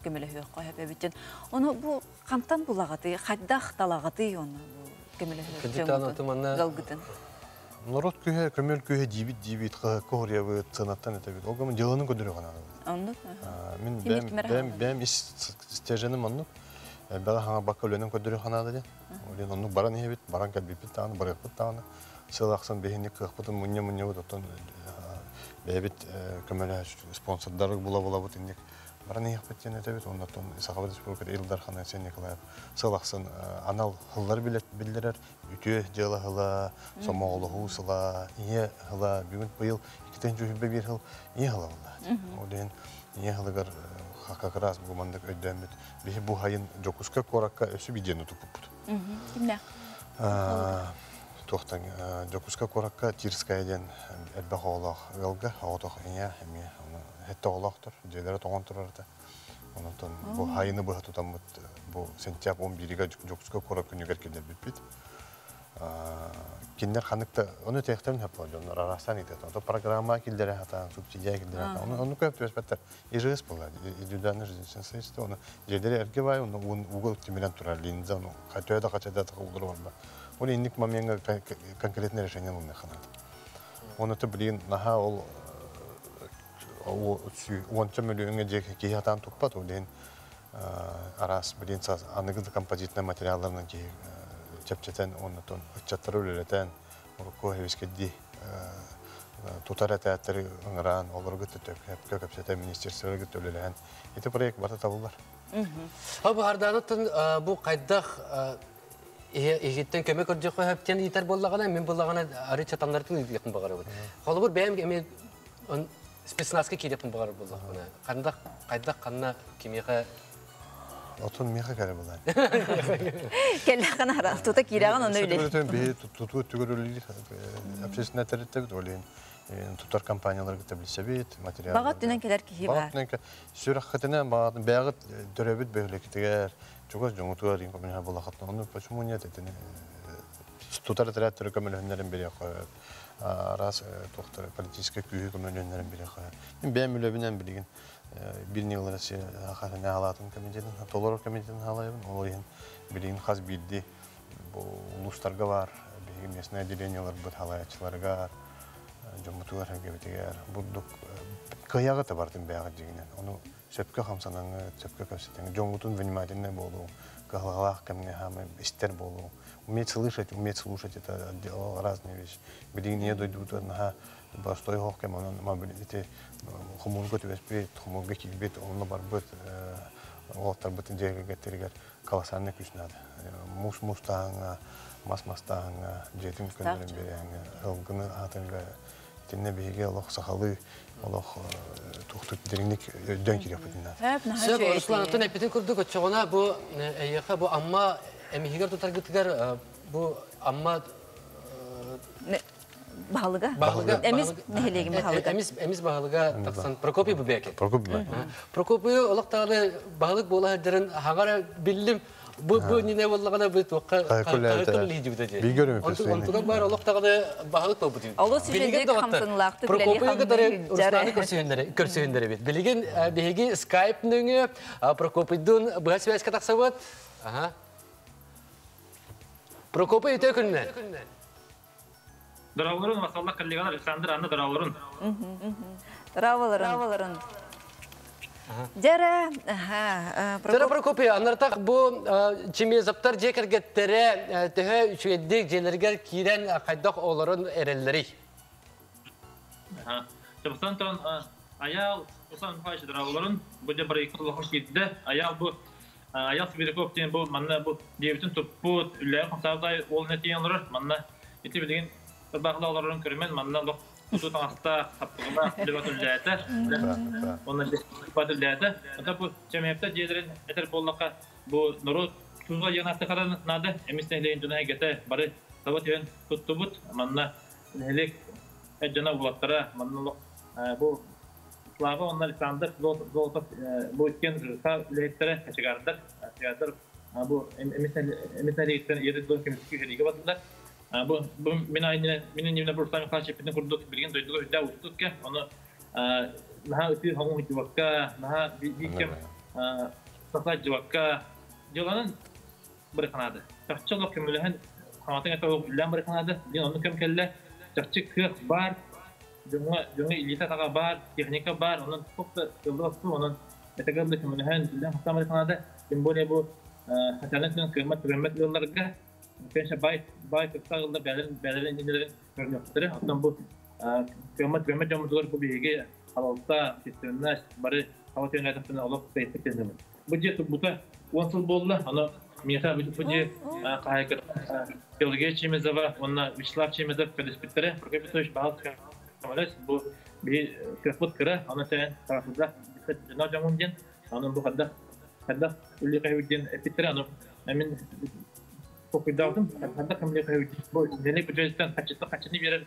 S2: көмөлөһүөххэ сөп эбитин. Ону бу хантан булаҕытый, хайдах талаҕытый ону бу көмөлөһүөх дьоҥҥутун,
S13: Народ күүһэ, көмөл күүһэ диибит диибит, кыһыкка хоруйабыт, сыанаттан этэбит. Ол гынан дьыланы көдөрү ханаабыт.
S2: Оннук.
S13: Мин бэм бэм бэм ис стерженим оннук. Бэҕэ хаҥа бакка үлэнэн көдөрү ханаада диэн. Олен оннук баран иһэбит, баран кэлбиппит даҕаны, барыахпыт даҕаны. Сыл ахсын биһини кыахпытын мунньа-мунньабыт, оттон бэйэбит көмөлөһө спонсордары була-булабыт инник баран иһиэхпит диэн этэбит. Оннотон Саха Республиката Ил Дархан Айсен Николаев сыл ахсын анал сыллар биллэрэр үтүө дьыала сыла, сомоҕолоһуу сыла, ийэ сыла, бүгүн быйыл 2021 сыл ийэ сыла буолла. Ол иһин ийэ сылыгар как раз бу маннык өйдөөммүт биһи бу хайын Дьокуускай куоракка өссө видеону туппуппут.
S2: Кимнээх?
S13: Туохтан Дьокуускай куоракка Тирская диэн элбэх оҕолоох ыалга оҕотох ийэ эмиэ сэттэ оҕолоохтор, дьиэлэрэ тоҥон турар этэ. Онтон бу хайыны быһа тутаммыт бу сентябрь 11-гэ Дьокуускай куорат күнүгэр киллэрбиппит. Кинилэр ханнык да ону этиэхтэрин сөп дьоннор араастаан ыытыахтар. Ото программа киллэрэ сатаан, субсидия киллэрэ сатаан. Ону оннук көп түбэспэттэр. ИЖС буолла, индивидуальное жилищное строительство, ону дьиэлэри эргэ баай, ону угу тимирэн турар линза, ону төһө да хачайда улары барба. Ол инник моментга конкретное решение ылыныахха наада. Оны то билигин наһаа ол уонча мөлүйүөҥҥэ дьиэ киһи хатаан туппат, ол иһин араас билигин аныгы композитнай материалларынан киһи чэпчэтэн оннотон ыччаттары үлэлэтэн урукку хэбискэдии тутар этээттэри ыҥыраан олору кытта кэпсэтэн министерстволары кытта үлэлэһэн ити проект барыта табыллар.
S1: Бу Хардаанаттан бу хайдах иһиттэн көмө көрдөххө хөптен ыытар буоллаҕына, мин буоллаҕына арыы чатаннартын ыытыахпын баҕарабын. Холобур, бэйэм эмиэ спецназка киириэхпин баҕарар буоллахпына, хандах хайдах ханна кимиэхэ
S13: Отун миэхэ кэлэ булан.
S2: Кэллэххин ара тута киирэҕин ону үлэ.
S13: Биһи тутуу өттүгэр үлэлиир общественный тэрилтэбит, ол иһин тутар компаниялары кытта билсэбит, материал.
S2: Баҕа өттүнэн кэлэр киһи бар.
S13: Сүрэххитинэн баҕатын бэйэҕит төрөөбүт бөһүөлэккитигэр, чугас дьоҥутугар иҥ көмөлөһө буолаххытына, ону почему нет итини тутар этэрээттэрэ көмөлөһүннэрин бириэххэ араас туохтары политическай күүһү көмөлөһүннэрин бириэххэ. Мин бэйэм үлэбинэн билигин биир ньыгыл Россия хаалаатын комитетин, толорор комитетин хаалайбын. Ол иһин билигин хас биирдии бу улуустарга баар биһиги местное отделениеларбыт халаяччыларыгар, дьоммутугар, эргэбитигэр бурдук кыайаҕыт да бартын бэйэҕит дьиҥинэн. Ону сөпкө хамсанаҥҥыт, сөпкө кэпсэтэҥҥит, дьоҥҥутун внимательнай буолуҥ, кыһалҕалаах кэмҥэ хаамай истэр буолуҥ. Уметь слышать, уметь слушать это разные вещи. Билигин ийэ дойдубутугар наһаа боростой оһох кэм, онон ити хомуурга түбэспит, хомуурга киирбит, онно барбыт уолаттарбытын дьиэ кэргэттэригэр колоссальный күүс наада. Муус муустааҥҥа Мас мастааһыҥҥа, дьиэтин көннөрөн биэрээһиҥҥэ, ылгыны аатыҥҥа итиннэ биһиги олох сахалыы олох туохтук дириҥник өйдөөн киириэхпитин наада.
S1: Сөп, Руслан, оттон эппитин курдук, оччоҕуна бу эйиэхэ бу Амма эмиһигэр тутаргытыгар бу Амма
S2: баһылыга. Баһылыга. Эмис нэһилиэгин баһылыга.
S1: Эмис эмис баһылыга тахсан Прокопий Бубекин.
S13: Прокопий Бубекин.
S1: Прокопий олох даҕаны баһылык буола сылдьарын хаҥара биллим. Бу бу нине буоллаҕына бу туохха хаһыкка билиһдибитэ дии. Онтугар баар олох даҕаны баһылык буолбут.
S2: Олус үчүгэйдик хамсаныылаахтык
S1: Прокопийы кытары Русланы көрсүһүннэрэбит. Билигин биһиги скайп нөҥүө Прокопийдуун быһа связька тахсабыт. Аха. Прокопий үтүө күнүнэн.
S15: Дорооболорун, махталлах коллегалар Александр, Анна дорооболорун.
S2: Дорооболорун. Дьэрэ,
S1: Дьэрэ Прокопий, анартах бу Чемезовтар дьиэ кэргэттэрэ төһө үчүгэйдик дьиэлэригэр киирэн хайдах олорон эрэллэрий?
S15: Чабыстан тон Аял Руслан Михайлович дорооболорун, бу дьэ проектын улахан киирдэ. Аял бу Аял Сибиряков диэн бу манна бу дьиэбитин туппут, үллээх хамсаабытай уол тиийэн олорор. Манна ити билигин ырбаахыла олорорун көрүмэн, манна олох тутуу таҥастаах, хаппыгылаах үлэбэ үллээтэ. Онно үллээтэ. Ата бу Чэмиэптэ дьиэлэрин этэр буоллахха, бу норуот тууга диэн ааттахара наада. Эмис нэһилиэгин дьоно эйгэтэ бары таба түһэн туттубут. Манна нэһилиэк дьоно уолаттара манна олох бу Слава уонна Александр Золотов бу иккиэн ЖК үлэһиттэрэ, кочегардар, кочегардар бу эмис нэһилиэгиттэн ийэ дойдуну көмүскүү сэриигэ бардылар. Бу бу мин айнина мин иннибинэ Руслан Михайлович эппитин курдук билигин дойдуга үрдээх уустук кэм, ону наһаа ытыы хоҥуу сылдьыбакка, наһаа биир кэм саха сылдьыбакка дьыаланан быраханаады. Чахчы олох көмөлөһөн хаҥатын этэ олох үллээн быраханаады. Билигин оннук кэм кэллэ. Чахчы кыах баар, дьоҥҥо дьоҥҥо илиитэ-атаҕа баар, техника баар, онон туох да кыаллыбат суох, онон этэ да көмөлөһөн үллээн хастаан быраханаады. Тем более бу социальнай өттүнэн кыаммат-түгэммэт ыалларга конечно баай баай кытта ыаллар бэйэлэрин бэйэлэрин иннилэрин көрүнүөхтэрэ. Оттон бу кыаммат-түгэммэт дьоммутугар бу биһиги халалта, общественность бары хаба түөннээтэхпинэ олох бэйэппит тыынабыт. Бу дьиэ турбута 10 сыл буолла, ону миэхэ бу дьиэ хаһаайката Пелагея Чемезова уонна Вячеслав Чемезов көрдөспүттэрэ. Прокопий Петрович баһылык көмөлөс, бу биһи кыахпыт кыра, ону тээн тарафыда дьоно дьоҥун диэн, ону бу хайдах хайдах үллэхэбит диэн эппиттэрэ, ону мин толкуйдаабытым, хайдах кэмлэхэбит бу нэһилиэк бюджеттан хаччыттан хаччыны биэрэр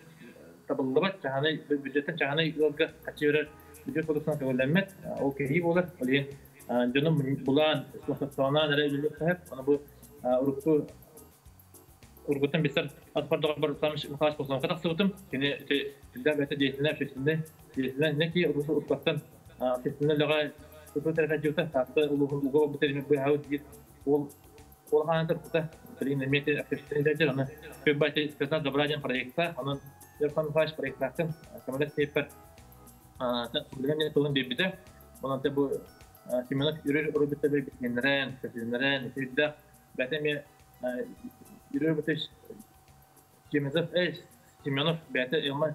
S15: табыллыбат, чаһаны бюджеттан чаһаны ыалга хаччы биэрэр бюджет кодексынан көҥүллэммэт, ол кэһии буолар, ол иһин дьонум булаан, спонсордоонон эрэ үлэлиэх сөп, ону бу урукку уруккуттан билсэр атпардоҕор Руслан Михайлович Послонка тахсыбытым, кини ити сүрдээх бэйэтэ деятельнай общественный деятельнай неки уруккаттан общественный үлэҕэ тутуу тэрилтэ Таатта улууһун уга барбыт тэрими быһаабыт диир ол ол хаанатар тута билигин эмиэ ити общественный дьэр аны көббати спецназ добра диэн проекта онон Руслан Михайлович проектаахтын көмөлөс тиэппэр билигин тылын биэрбитэ онон те бу Семенов Юрий Рубита билгеннэрэн, көсүннэрэн, итирдэх бэйэтэ эмиэ Юрий Рубитович Чемезов, Семенов бэйэтэ Илма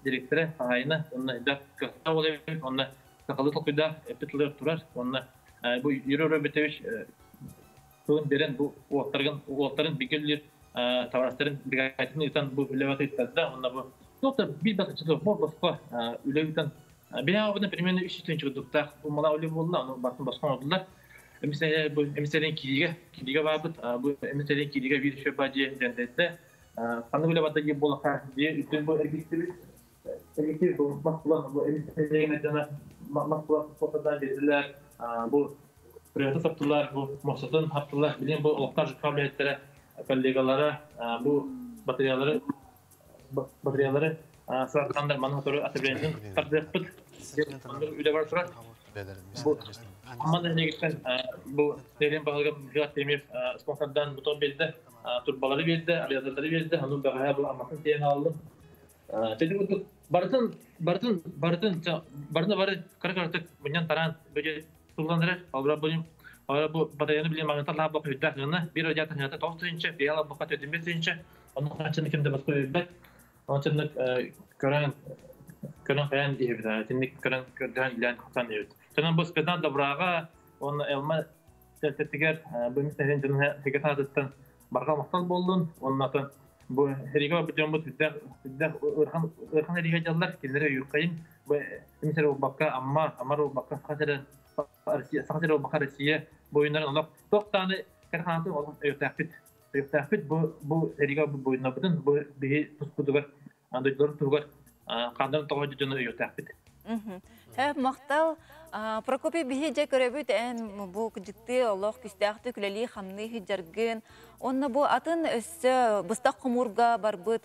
S15: директора, хаһаайына, уонна элбэх кыахтаах уол эбит, уонна сахалыы толкуйдаах эппит тылыгар турар, уонна бу Юрий Рубитович тылын биэрэн бу уолтарын уолтарын бигэ үлэлиир табаарыстарын бригадатын ыытан бу үлэҕэ ыыттарда, уонна бу туох да биир да часов босхо үлэ ыытан Биһиэхэ примерно 300 курдуктаах уммалаах үлэ буолла, ону барытын босхо оҥордулар. Эмисэлэр бу эмисэлэрин кииригэ, кииригэ баарбыт, бу эмисэлэрин кииригэ биир үчүгэй баа дьиэ дьэндэйдэ. Ханнык үлэ барда диир буоллахха, дьиэ үрдүн бу эргиттибит. Эргиттибит бу мас булан, бу эмисэлэрин дьоно мас булан спортардаан биэрдилэр. Бу приоритет саптылар, бу муостатын хаптылар. Билигин бу олохтоох ЖК үлэһиттэрэ, коллегалара бу батареялары батареялары саатандар маны сотору отоплениетын тардыахпыт. Үлэ бар турар. Бу Амма нэһилиэгиттэн бу нэһилиэн баһылыга Михаил Артемьев спонсордаан бутон биэрдэ, турбалары биэрдэ, авиатордары биэрдэ, ону бэҕэһээ бу Амматын тиэйэн аҕаллым. Тэди курдук барытын барытын барытын барыны бары кыра-кыратык мунньан тараан бөдьө туллан эрэр. Албыра бу бу батареяны билин маҥнатан лаабах үрдээх гына биир радиатор хыната 9 тыһыынча, биһи албахха 4 тыһыынча, онно ханчыны ким да басқа билбэт. Онон чыннык көрөн көрөн хайан диэбит, итинник көрөн көрдөһөн илээн хасан диэбит. Төнөн бу спецназ добрага, уонна Элма тэтигэр бу мис нэһилиэн дьонун хэгэ санаатыттан Барҕа махтал буоллун, оннатын бу сэриигэ барбыт дьоммут сүрдээх сүрдээх ыарахан ыарахан сэриигэ дьаллар, кинилэри өйүөххэйин, бу эмис эрэ буолбакка, Амма, Амма эрэ буолбакка, Саха сирэ, Россия, Саха сирэ буолбакка, Россия буойуннарын олох туох даҕаны кэрэ олох өйүөхтээхпит. Өйүөхтээхпит бу бу сэриигэ барбыт буойуннарбытын, бу биһи туспутугар, дойдуларын туһугар хааннарын тоҕо дьону өйүөхтээхпит.
S2: Махтал. Прокопий биһи дьэ көрөбүт эн бу кыдьыктыы олох күстээхтик үлэлии хамныы сылдьаргын. Онно бу атын өссө быстах хомуурга барбыт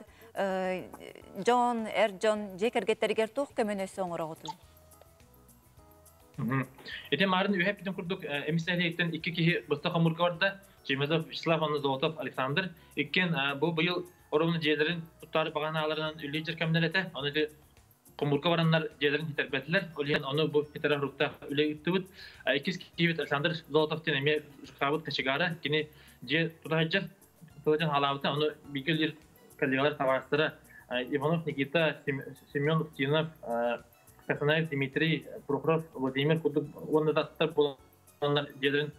S2: дьон, эр дьон дьиэ кэргэттэригэр туох көмөнү өссө оҥороҕутуй?
S15: Ити марын үһэ эппитим курдук эмис нэһилиэктэн икки киһи быстах хомуурга барда. Чемезов Вячеслав уонна Золотов Александр. Иккиэн бу быйыл оромну дьиэлэрин туттаары баҕанааларынан үллүү кэмнэр этэ. Ону ити хомуурга бараннар дьиэлэрин хитэрбэтилэр. Ол иһин ону бу хитэрэ хоруктаах үлэ ыыттыбыт. Иккис киһибит Александр Золотов диэн эмиэ Жуксаабыт кочегара. Кини дьиэ тута сылдьар, сылдьан хаалаабыта. Ону бииргэ үлэлиир коллегалар, табаарыстара Иванов Никита, Семен Устинов, Касанаев Дмитрий, Прохоров Владимир курдук уонна да аттар буоланнар дьиэлэрин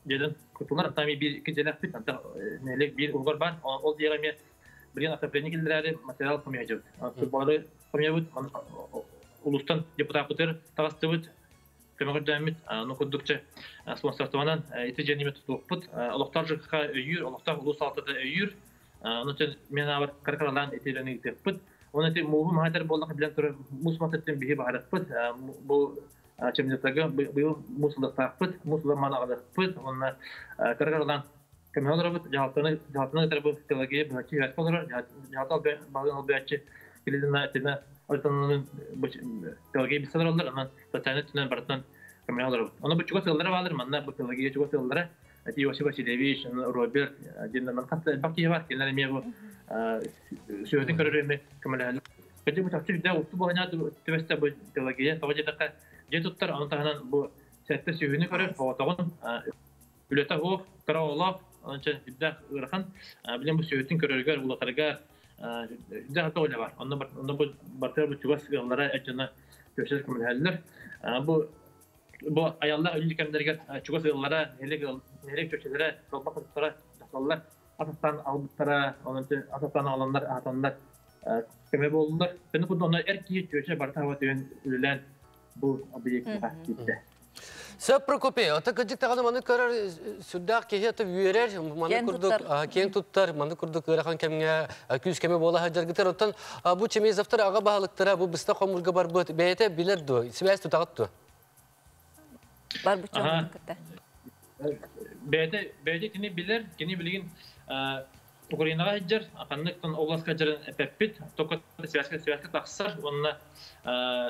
S15: дьиэлэрин кутулар. Антан эмиэ биир икки дьиэлээхпит. Антан нэһилиэк биир уһугар баар. Ол дьиэҕэ эмиэ билигин отопление киллэрээри материал хомуйа сылдьабыт. Бары хомуйабыт. Улуустан депутаппытыгар таҕыстыбыт. Көмө көрдөөммүт. Ну курдукча спонсорствованан ити дьиэни тутуохпут. Олохтоох ЖКХ өйүүр, олохтоох улуус салалтата өйүүр. Ону мен аабар кара-каралаан ити үлэни ыытыахпыт. Оны ити мууһу маһатар буоллах билэн турар муус матыттан биһи баһарыппыт. Бу Чемнетага быйыл муус ылыахтаахпыт, муус ылан маны аҕалыахпыт. Уонна кара-каралаан көмө олоробут. Дьаһалтаны дьаһалтаны кытары бу Пелагея быһаччы үөрэххэ олорор. Дьаһалта балыгын албыаччы Илина Тина Альтанын Пелагея билсэн олороллор. Онон социальнай өттүнэн барытынан көмө олоробут. Ону бу чугас ыаллара баалар. Манна бу Пелагея чугас ыаллара Иосиф Васильевич, Роберт диэн манна хас элбэх киһи бар. Кинилэр эмиэ бу сүөһүтүн көрөр эмиэ көмөлөһөллөр. Кырдьык бу чахчы үрдээх уустук буолан түбэстэ бу Пелагея. Тоҕо диэтэххэ, дьиэ туттар, ону таһынан бу сэттэ сүөһүнү көрөр, оҕотоҕун үлэтэ суох, кыра оҕолоох, онча үрдээх ыарахан. Билин бу сүөһүтүн көрөрүгэр, улатарыгар үрдээх элбэх үлэ бар. Онно онно бу барытыгар бу чугас ыаллара, эр дьоно көмөлөһөллөр. Бу бу айаллаах үлэ кэмнэригэр чугас ыаллара, нэһилиэк нэһилиэк чөчөлөрө, толбох хотуттара тахсаллар. Ас астаан албыттара, онон ас астаан аҕаланнар, аһатаннар көмө буоллулар. Көнө курдук онно эр киһи чүөчэ барыта хаба түһэн үлэлээн бу объектыга киирдэ.
S1: Сөп Прокопий, ата кырдьык даҕаны маны көрөр сүрдээх киһи ата үөрэр, маны курдук киэҥ туттар, маны курдук ыарахан кэмҥэ күүс кэмэ буола сылдьаргытар. Оттон бу Чемезовтар аҕа баһылыктара бу быстах хомуурга барбыт бэйэтэ билэр дуо? Сибээс тутаҕыт дуо?
S2: Барбыт дьоҥҥун кытта.
S15: Бэйэтэ бэйэтэ кини билэр, кини билигин Украинаҕа сылдьар, ханнык областка сылдьарын эппэппит, только связка связка тахсар уонна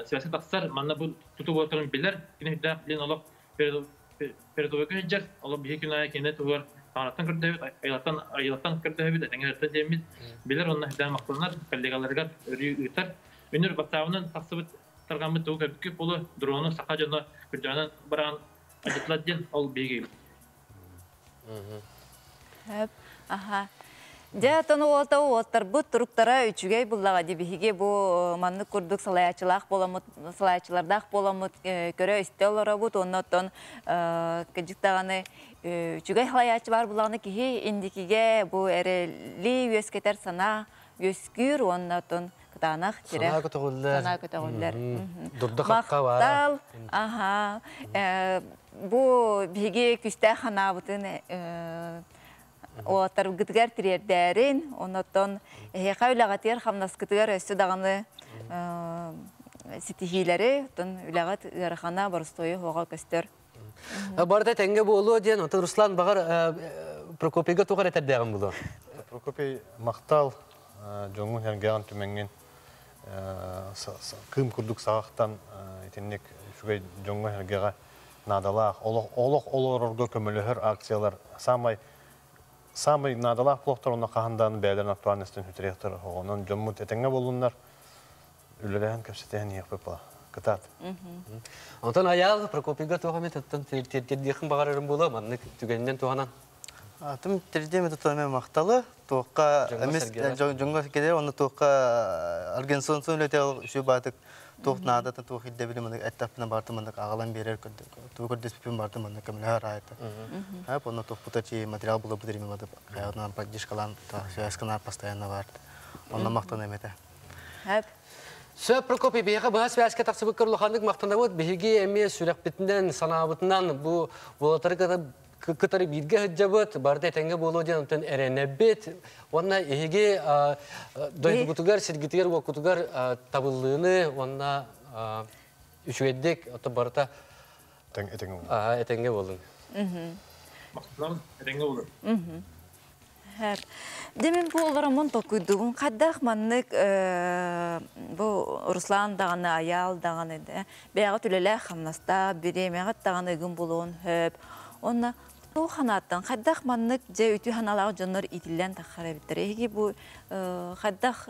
S15: связка тахсар, манна бу тутуу буоларын билэр, кини үрдээх билин олох передовойга сылдьар, олох биһи күн аайы кини туһугар таҥараттан көрдөһөбүт, айылаттан айылаттан көрдөһөбүт, этэҥҥэ диэммит билэр уонна үрдээх махтанар, коллегаларыгар өрүү ыытар. Үнүр бастаабынан тахсыбыт тарҕаммыт тугу көрбүккүт буолуо, дрону саха дьоно күрдьэҕинэн бараан алдьатылар диэн ол биһиги.
S2: Аха. Дьэ, оттон уолта уоттарбыт туруктара үчүгэй буллаҕа дии биһиги бу маннык курдук салайааччылаах буоламмыт салайааччылардаах буоламмыт көрө-истэ олоробут уонна оттон кырдьык даҕаны үчүгэй салайааччы баар буллаҕына киһи индикигэ бу эрэли үөскэтэр санаа үөскүүр уонна оттон кытаанах тирэх
S1: санаа көтөҕүллэр
S2: санаа көтөҕүллэр
S1: дурда хахха баара
S2: махтал аха бу биһиги күстээх ханаабытын уолаттаргытыгар тириэрдээрин онноттон эһиэхэ үлэҕитигэр хамнаскытыгар өссө даҕаны ситиһиилэри оттон үлэҕит ыарахана боростуойу оһоҕо көстөр
S1: Барыта тэҥҥэ буолуо диэн, оттон Руслан баҕар Прокопийга туох эрэ этэрдээҕин булуо.
S13: Прокопий махтал дьоҥҥун сэргэҕин түмэҥҥин кыым курдук саҕахтан итинник үчүгэй дьоҥҥо сэргэҕэ наадалаах олох олорорго көмөлөһөр акциялар самай самай наадалаах буолуохтар онно хаһан даҕаны бэйэлэрин актуальностарын сүтэриэхтэр оҕонон дьоммут этэҥҥэ буоллуннар үлэлэһэн кэпсэтиһэн иһиэхпит була. Кытаат.
S1: Онтон Айаал Прокопийга туох эмит оттон тиэрдиэххин баҕарарым буолуо маннык түгэнинэн туһанан.
S14: Атым тирдиэм тутуоме махталы туохха эмис дьоҥҥо сэргэлэр онно туохха организационный үлэтэ үчүгэй баатык Туох наадата туох ирдэбили маннык эттэхпинэ барыта маннык аҕалан биэрэр тугу көрдөспүппүн барыта маннык көмөлөһөр аайыта. Хап онно туохпута чи материал булабыт ремонт хайаҕынан поддержкалаан связканаар постоянно бар. Онно махтаныам этэ.
S2: Хап.
S1: Сөп Прокопий, биһиэхэ быһа связка тахсыбыккар улаханнык махтанабыт. Биһиги эмиэ сүрэхпитинэн, санаабытынан бу уолаттары кытары бииргэ сылдьабыт, барыта этэҥҥэ буолуо диэн онтон эрэнэбит. Уонна эһиги дойдубутугар, сиргитигэр, уоккутугар табыллыыны уонна үчүгэйдик ото барыта этэҥҥэ буолуҥ.
S15: Махтанабын, этэҥҥэ буолуҥ.
S2: Дьэ мин бу олороммун толкуйдуубун хайдах маннык бу Руслан даҕаны, Айаал даҕаны бэйэҕит үлэлээх хамнастаах, бириэмэҕит даҕаны ыгым булуон сөп. Онно туох ханааттан хайдах маннык дьэ үтүө санаалаах дьоннор иитиллэн таххар эбиттэр. Эһиги бу хайдах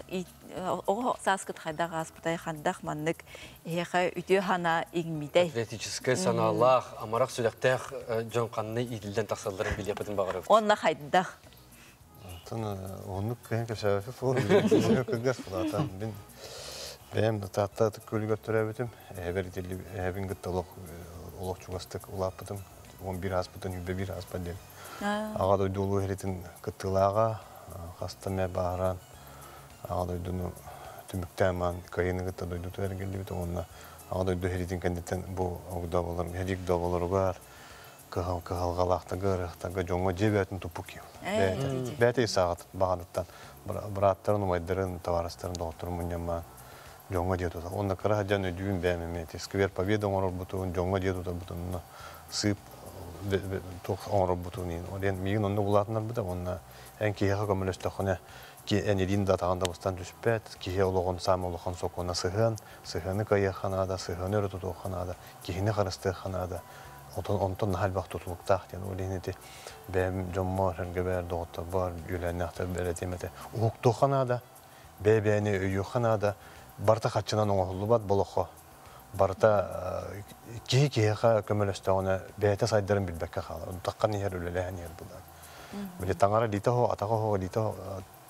S2: оҕо сааскыт хайдах ааспытай, хайдах маннык эһиэхэ үтүө санаа иҥмитэй?
S1: Патриотическай санаалаах, амарах сүрэхтээх дьон ханна иитиллэн тахсалларын билиэхпитин баҕарабыт.
S2: Онно хайдах?
S13: Оттон оннук кыһын кэпсээбэппит буолуо, кылгас булаатан мин бэйэм Таатта күөлүгэр төрөөбүтүм. Эһэбэр эһэбин кытта олох олох чугастык улааппытым. 11 ааспытын, 21 ааспат диэн. Аҕа дойду улуу иһиритин кыттыылааҕа, хаста эмэ бааһыран Аҕа дойдуну түмүктээн маан Кыайыыны кытта дойдутугар эргиллибит уонна Аҕа дойду сэриитин кэнниттэн бу огдооболор һэрии огдооболоругар кыһалҕалаахтарга ыарыһахтарга дьоҥҥо дьиэ бэйэтин туппут киһи бэйэтэ бэйэтэ исааҕыт баҕаныттан бырааттарын убайдарын табаарыстарын доҕотторун мунньаммаан дьоҥҥо дьиэ тутар уонна кыра сылдьан өйдүүбүн бэйэм эмиэ сквер Победы оҥорорбутун дьоҥҥо дьиэ тутарбутун онно сыып туох оҥорорбутун иһин ол иһин миигин онно улаатыннарбыта уонна эн киһиэхэ көмөлөстөххүнэ эн илиин да атаҕын да быстан түспэт, киһи олоҕун саамай улахан сокуона сыһыан, сыһыаны кыайыахха наада, сыһыаны өрө тутуохха наада, киһини харыстыахха наада. Онтон, онтон наһаа элбэх тутулуктаах диэн. Ол иһин ити бэйэм дьоммор, сэргэбэр, доҕотторбор, үөлээннээхтэрбэр этиэм этэ. Уһуктуохха наада, бэйэ-бэйэни өйүөххэ наада. Барыта хаччынан оҥоһуллубат болоххо. Барыта киһи киһиэхэ көмөлөстөҕүнэ бэйэтэ сайдарын билбэккэ хаалар. Онтаххан иһэр үлэлэһэн иһэр буолар. Били таҥара илиитэ оһох, атаҕа оһох, илиитэ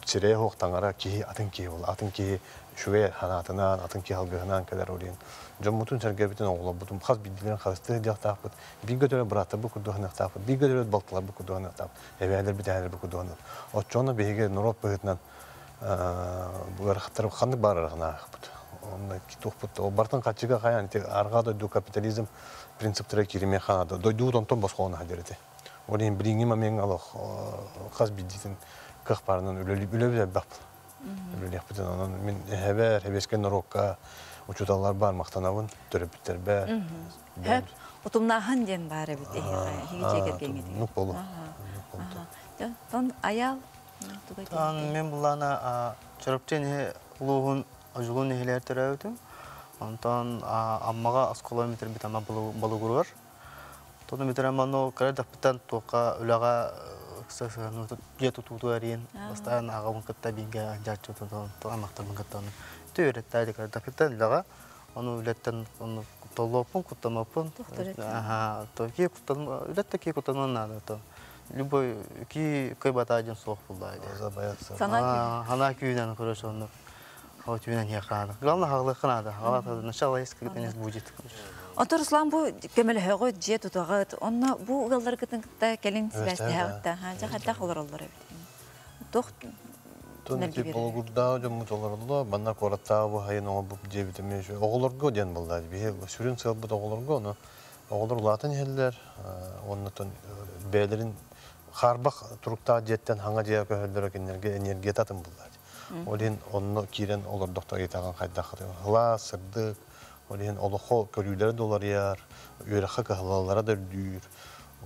S13: сирэйэ оһох таҥара киһи атын киһи буолар. Атын киһи үчүгэй санаатынаан, атын киһи алгыһынаан кэлэр ол иһин дьоммутун-сэргэбитин, оҕолорбутун хас биирдиилэрин харыстыы сылдьыахтаахпыт. Бииргэ төрөөбүт бырааттарбыт курдук саныахтаахпыт, бииргэ төрөөбүт балтыларбыт курдук саныахтаахпыт, эбээлэрбит, эһээлэрбит курдук саныахтаахпыт. Оччоҕуна биһиги норуот быһыытынан ыарахаттар ханнык баар ыараханаахпыт. Онно туохпут ол барытын хаччыга хайаан ити арҕаа дойду капитализм принциптэрэ кииримиэххэ наада. Дойдубут онтон босхолоно сылдьар этэ. Ол иһин билиҥҥи момеҥҥа олох хас биирдиитин кыах баарынан үлэбит элбэх үлэлиэхпитин онон мин эһэбэр, сэбиэскэй норуокка учууталларбар махтанабын, төрөппүттэрбэр.
S2: Хөп, утумнааһын диэн баар эбит эһиэхэ, эһиги дьиэ кэргэҥҥитигэр.
S13: Нук болу.
S2: Тон аял
S14: Мен буллаана Чурапчы улууһун Одьулуун нэһилиэгэр төрөөбүтүм. Онтон Аммаҕа оскуола бүтэрбит Амма Болугуругар. Тотун бүтэрэн манна кыра даппыттан туохха үлэҕэ дьиэ тутуутугар иин бастаан аҕабын кытта бииргэ дьарчытын аймахтарбын кытта түөрэттэри кыра даппыттан үлэҕэ ону үлэттэн ону кутталлуоппун куттамаппын ки куттан үлэттэ ки куттанан наада то любой ки кыйбатаа диэн суох буллаа санаа күүнэн короче оннук Хотүнэн хаана. Главное хаҕылыахха наада. Хаҕалаата начало есть, когда конец будет.
S2: Онтон Руслан бу көмөлөһөҕүт, дьиэ тутаҕыт, онно бу ыалларгытын кытта кэлин сибээстэһэҕит да, дьэ хайдах олороллор эбит? Туох
S13: Тон ити Болугурдааҕы дьоммут олороллор, манна куораттааҕы бу хайын оҥорбут диэбитим оҕолорго диэн буолла. Биһи сүрүн сыалбыт оҕолорго, ону оҕолор улаатан иһэллэр, уонна бэйэлэрин хаарбах туруктаах дьиэттэн хаҥа дьиэҕэ көһөллөрө кинилэргэ энергията атын буолла. Ол иһин онно киирэн олордохто ыйытаҕын хайдах сылаас, сырдык, ол иһин олоххо көрүүлэрэ да уларыйар, үөрэххэ кыһаллаллара да үрдүүр.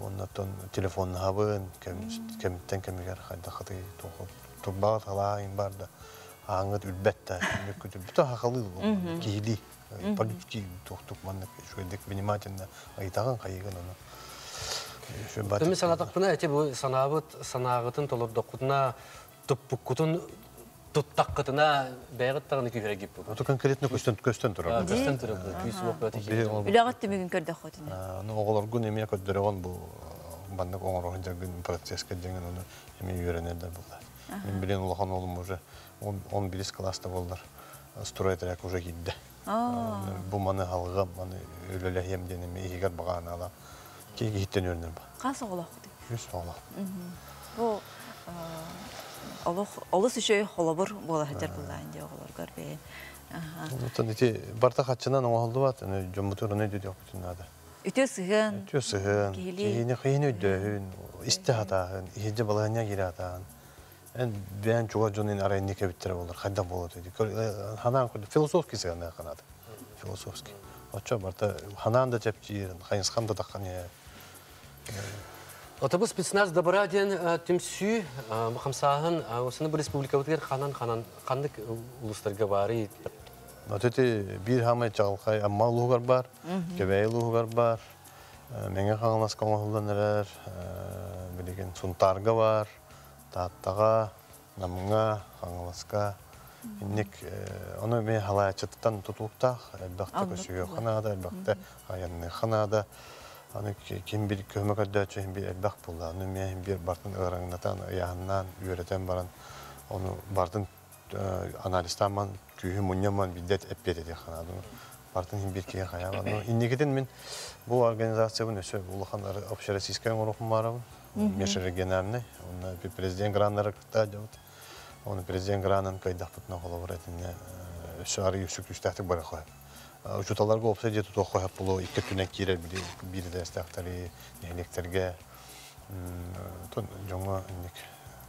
S13: Оннотон телефоннаһабын, кэмиттэн кэмигэр хайдаххытый турбаҕыт халаайын бар да ааҥҥыт үрбэт да түннүккүт үрбүтэ хахалыы киһилии по-людски туохтук маннык үчүгэйдик внимательно ыйытаҕын хайыгын ону
S1: Мин санаатахпына эти бу санаабыт санааҕытын толордоххутуна туппуккутун туттаххытына бэйэҕит даҕаны күүһүрэ кииппит.
S13: Ото конкретно көстөн көстөн турар.
S1: Көстөн турар күүс уох бөтө.
S2: Үлэҕит түмүгүн көрдөххүтүнэ.
S13: Аны оҕолоргун эмиэ көрдөрөҕүн бу маннык оҥороһун дьаргын процесска дьаҥын ону эмиэ үөрэнэллэр буолла. Мин билин улахан оҕолум уже 11 класста буоллар стройотряд уже киирдэ. Бу маны халгам, маны үлэлэһиэм диэн эми иһигэр багаанала. Киһи киһиттэн үөрэнэр ба.
S2: Хас оҕолооххутуй?
S13: Үс оҕолоох.
S2: Бу олох олус үчүгэй холобур буола сылдьар буллаан дии оҕолоргор бэйэн.
S13: Оттон ити барта хаччынан оҥоһуллубат, дьоммутугар ону өйдөтүөхпүтүн наада.
S2: Үтүө сыһыан.
S13: Үтүө сыһыан, киһини киһини өйдөөһүн, истэ хатааһын, иһирдьэ балаһыанньа киирэ хатааһын. Эн бэйэн чугас дьонун арайынньык эбиттэрэ буолар, хайдах буолуо дии. Ханаан философский сыһыаннаах ханаата. Философский. Оччо барта ханаан да чэпчиир, хайысхан да таххан иһэр.
S1: Отобу спецназ добра диэн түмсүү хамсааһын осыны бу республикабытыгар ханан-ханан ханнык улустарга баарый?
S13: Вот эти биир хамай чаҕылхай Амма улууһугар бар, Кэбээйи улууһугар бар, Мэҥэ Хаҥаласка оҥоһуллан эрэр, билигин Сунтаарга бар, Тааттаҕа, Намҥа, Хаҥаласка. Инник ону эмиэ халааччытыттан тутулуктаах, элбэхтэ көсүһүөххэ наада, элбэхтэ айанныахха наада. Аны ким бир көмө көрдөөччү иһин бир элбэх буолла. Аны эмиэ иһин бир бартын ыараҥнатан, ыйааһыннаан, үөрэтэн баран, ону бартын анализтаан күүһү мунньамман билдет эппиэт этиэх наада. Бартын иһин бир киһи хайаабан. Инникитин мин бу организациябын өссө улахан общероссийскай оҥоруохпун баарабын. Межрегиональный. Онно президент граннары кытта дьабыт. Оны президент гранын кыайдахпытына холобур этинне өссө арый өссө күүстээхтик барыахха. Учууталларга уопсай дьиэ тутуохха сөп буолуо, икки өттүнэн киирэр биир идээстээхтэри, нэһилиэктэргэ дьоҥҥо инник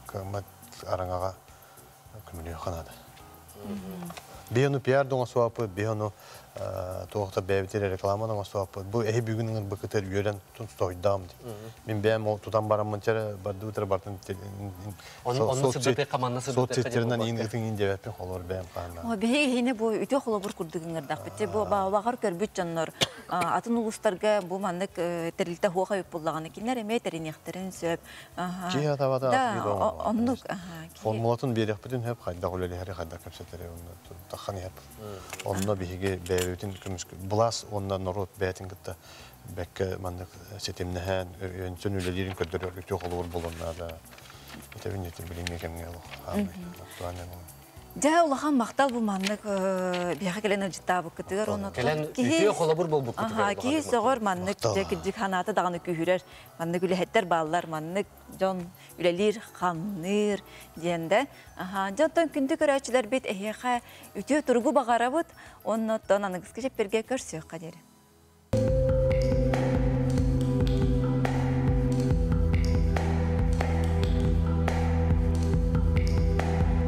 S13: кыаммат араҥаҕа көмөлөһүөххэ наада. Биһи ону пиар да оҥостубаппыт, биһи ону туох да бэйэбитигэр реклама да оҥостубаппыт. Бу эһи бүгүн ыҥырбыккытыгар үөрэн тойдаам дии. Мин бэйэм ол тутан бараммын чэрэ бардыбытыра бартын соцсеттеринэн иин ытын иин диэбэппин холобур бэйэм хааннаан.
S2: Биһи иһини бу үтүө холобур курдук ыҥырдахпыт. Бу баҕар көрбүт дьоннор атын улуустарга бу маннык тэрилтэ хуоха үп буллаҕына кинилэр эмиэ тэриниэхтэрин сөп.
S13: Киһи атабата
S2: оннук
S13: формулатын биэриэхпитин сөп хайдах үлэлэһэри хайдах кэпсэтэри онно таххан иһэр. Онно биһиги бэйэбитин көмүс былаас уонна норуот бэйэтин кытта бэккэ маннык ситимнэһэн өйөнсөн үлэлиирин көрдөрөр үтүө холобур буолуон наада. Этэбин ити билиҥҥи кэмҥэ олох актуальный буолан.
S2: Дьэ улахан махтал бу маннык биһиэхэ кэлэн ыдьыттаабыккытыгар уонна
S1: кэлэн үтүө холобур буолбуккутугар
S2: киһи сөҕөр маннык дьэ кирдьик ханаата даҕаны күүһүрэр маннык үлэһиттэр бааллар маннык дьон үлэлиир хамныыр диэн да дьэ оттон күндү көрөөччүлэрбит эһиэхэ үтүө туругу баҕарабыт уонна оттон аныгыскы чэппиргэ көрсүөххэ диэри.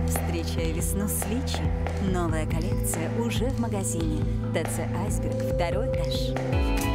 S16: Встречай весну с Личи. Новая коллекция уже в магазине. ТЦ «Айсберг», второй этаж.